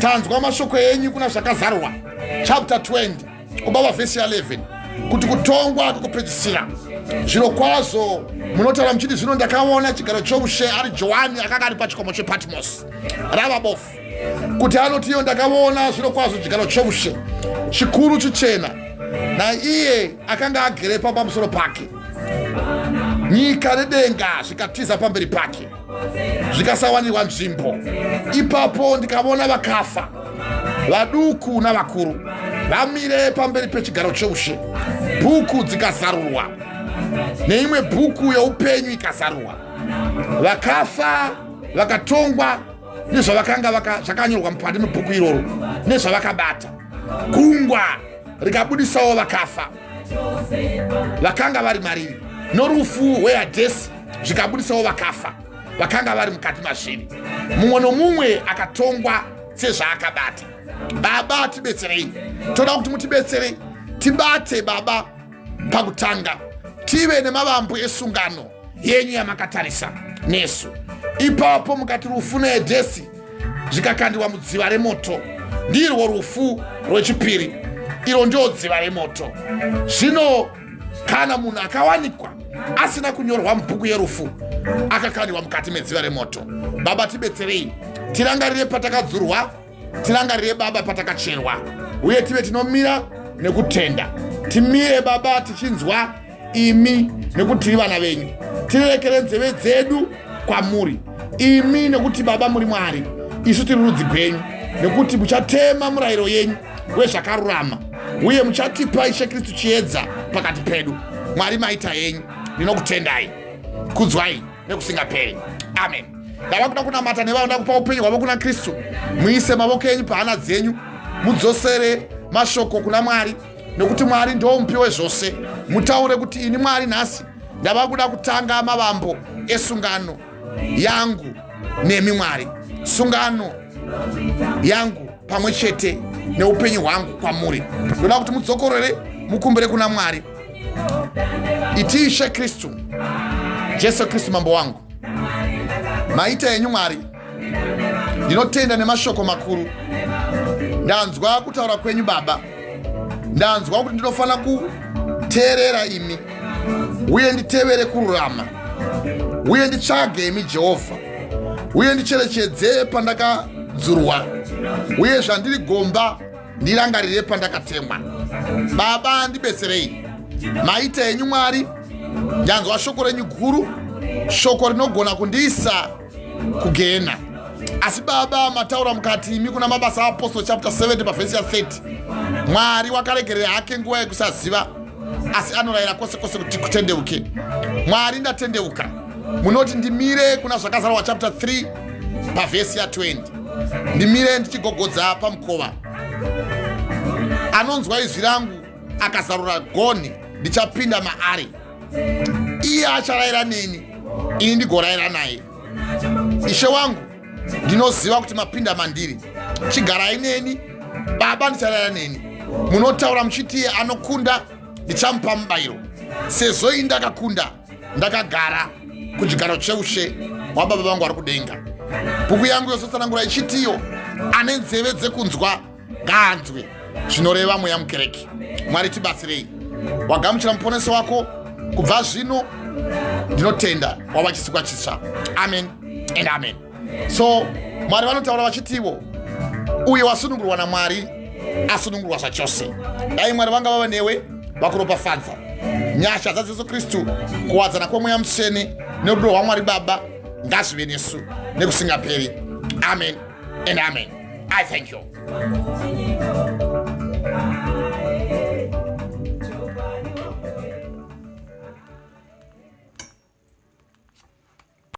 Tanzwa mashoko enyu kuna Zvakazarurwa chapter 20 kubaba vhesi ya11 kuti kutongwa kwekupedzisira. Zviro kwazvo munotaura muchiti, zvino ndakaona chigaro choushe, ari Johani akanga ari pachikomo chePatmos rava bofu, kuti anoti iyo, ndakaona zviro kwazvo chigaro choushe chikuru chichena, naiye akanga agerepa pamusoro pake, nyika nedenga zvikatiza pamberi pake, zvikasawanirwa nzvimbo. Ipapo ndikavona vakafa, vaduku navakuru, vamire pamberi pechigaro cheushe, bhuku dzikazarurwa, neimwe bhuku youpenyu ikazarurwa. Vakafa vakatongwa nezvavakanga zvakanyorwa mupandi mebhuku iroro nezvavakabata. Gungwa rikabudisawo vakafa vakanga vari mariri, norufu hwehadhesi zvikabudisawo vakafa vakanga vari mukati mazviri, mumwe nomumwe akatongwa sezvaakabata. Baba, tibetserei. Toda kuti mutibetsere tibate, Baba, pakutanga tive nemavambo esungano yenyu yamakatarisa nesu. Ipapo mukati rufu nehedhesi zvikakandiwa mudziva remoto. Ndirwo rufu rwechipiri, iro ndio dziva remoto. Zvino kana munhu akawanikwa asina kunyorwa mubhuku yerufu, akakandiwa mukati medziva remoto. Baba, tibetserei, tirangarire patakadzurwa, tirangarire, Baba, patakacherwa, uye tive tinomira nekutenda. Timire, Baba, tichinzwa imi, nekuti tiri vana venyu. Tirerekere nzeve dzedu kwamuri imi, nekuti, Baba, muri Mwari, isu tiri rudzi gwenyu, nekuti muchatema murayiro yenyu wezvakarurama, uye muchatipa Ishe Kristu chiedza pakati pedu. Mwari, maita yenyu, ndinokutendai. Kudzwai nekusingaperi. Amen. Ndava kuda kunamata nevanoda kupa upenyu hwavo kuna Kristu. Muise mavoko enyu pahana dzenyu, mudzosere mashoko kuna Mwari, nekuti Mwari ndo mupi wezvose. Mutaure kuti, ini Mwari, nhasi ndava kuda kutanga mavambo esungano yangu nemi Mwari, sungano yangu pamwe chete neupenyu hwangu kwamuri. Ndoda kuti mudzokorore, mukumbire kuna Mwari. Iti, Ishe Kristu, Jesu Kristu, mambo wangu, maita enyu Mwari. Ndinotenda nemashoko makuru. Ndanzwa kutaura kwenyu, Baba. Ndanzwa kuti ndinofanira kuteerera imi, uye nditevere kururama, uye nditsvage imi Jehovha, uye ndicherechedze pandakadzurwa. Uye zvandiri gomba, ndirangarire pandakatemwa. Baba, ndibetserei. Maita henyu Mwari, ndanzwa shoko renyu guru, shoko rinogona kundiisa kugehena. Asi Baba, mataura mukati imi kuna Mabasa aApostle chapter 70 pavhesi ya 30, Mwari wakaregerera hake nguva yekusaziva, asi anorayira kwose kwose kuti kutendeuke. Mwari, ndatendeuka. Munoti ndimire kuna Zvakazarwa chapter 3 pavhesi ya 20, ndimire ndichigogodza pamukova. Anonzwa izwi rangu akazarura gonhi, ndichapinda maari, iye acharayira neni, ini ndigorayira naye. Ishe wangu, ndinoziva kuti mapinda mandiri. Chigarai neni Baba, ndicharayira neni. Munotaura muchiti iye anokunda ndichamupa mubayiro, sezvo ini ndakakunda ndakagara kuchigaro cheushe hwababa vangu vari kudenga. Bhuku yangu yosotsanangura ichitiyo, ane nzeve dzekunzwa ngaanzwe zvinoreva Mweya mukereke. Mwari tibatsirei. Wagamuchira Muponesi wako kubva zvino, ndinotenda wava chisikwa chitsva. Amen and amen. So Mwari vanotaura vachitivo, uye wasunungurwa naMwari asunungurwa zvachose. Dai Mwari vanga vava newe, vakuropafadza. Nyasha dzaJesu Kristu, kuwadzana kweMweya Mutsvene nerudo rwaMwari Baba ngazvive nesu nekusingaperi. Amen and amen. I thank you.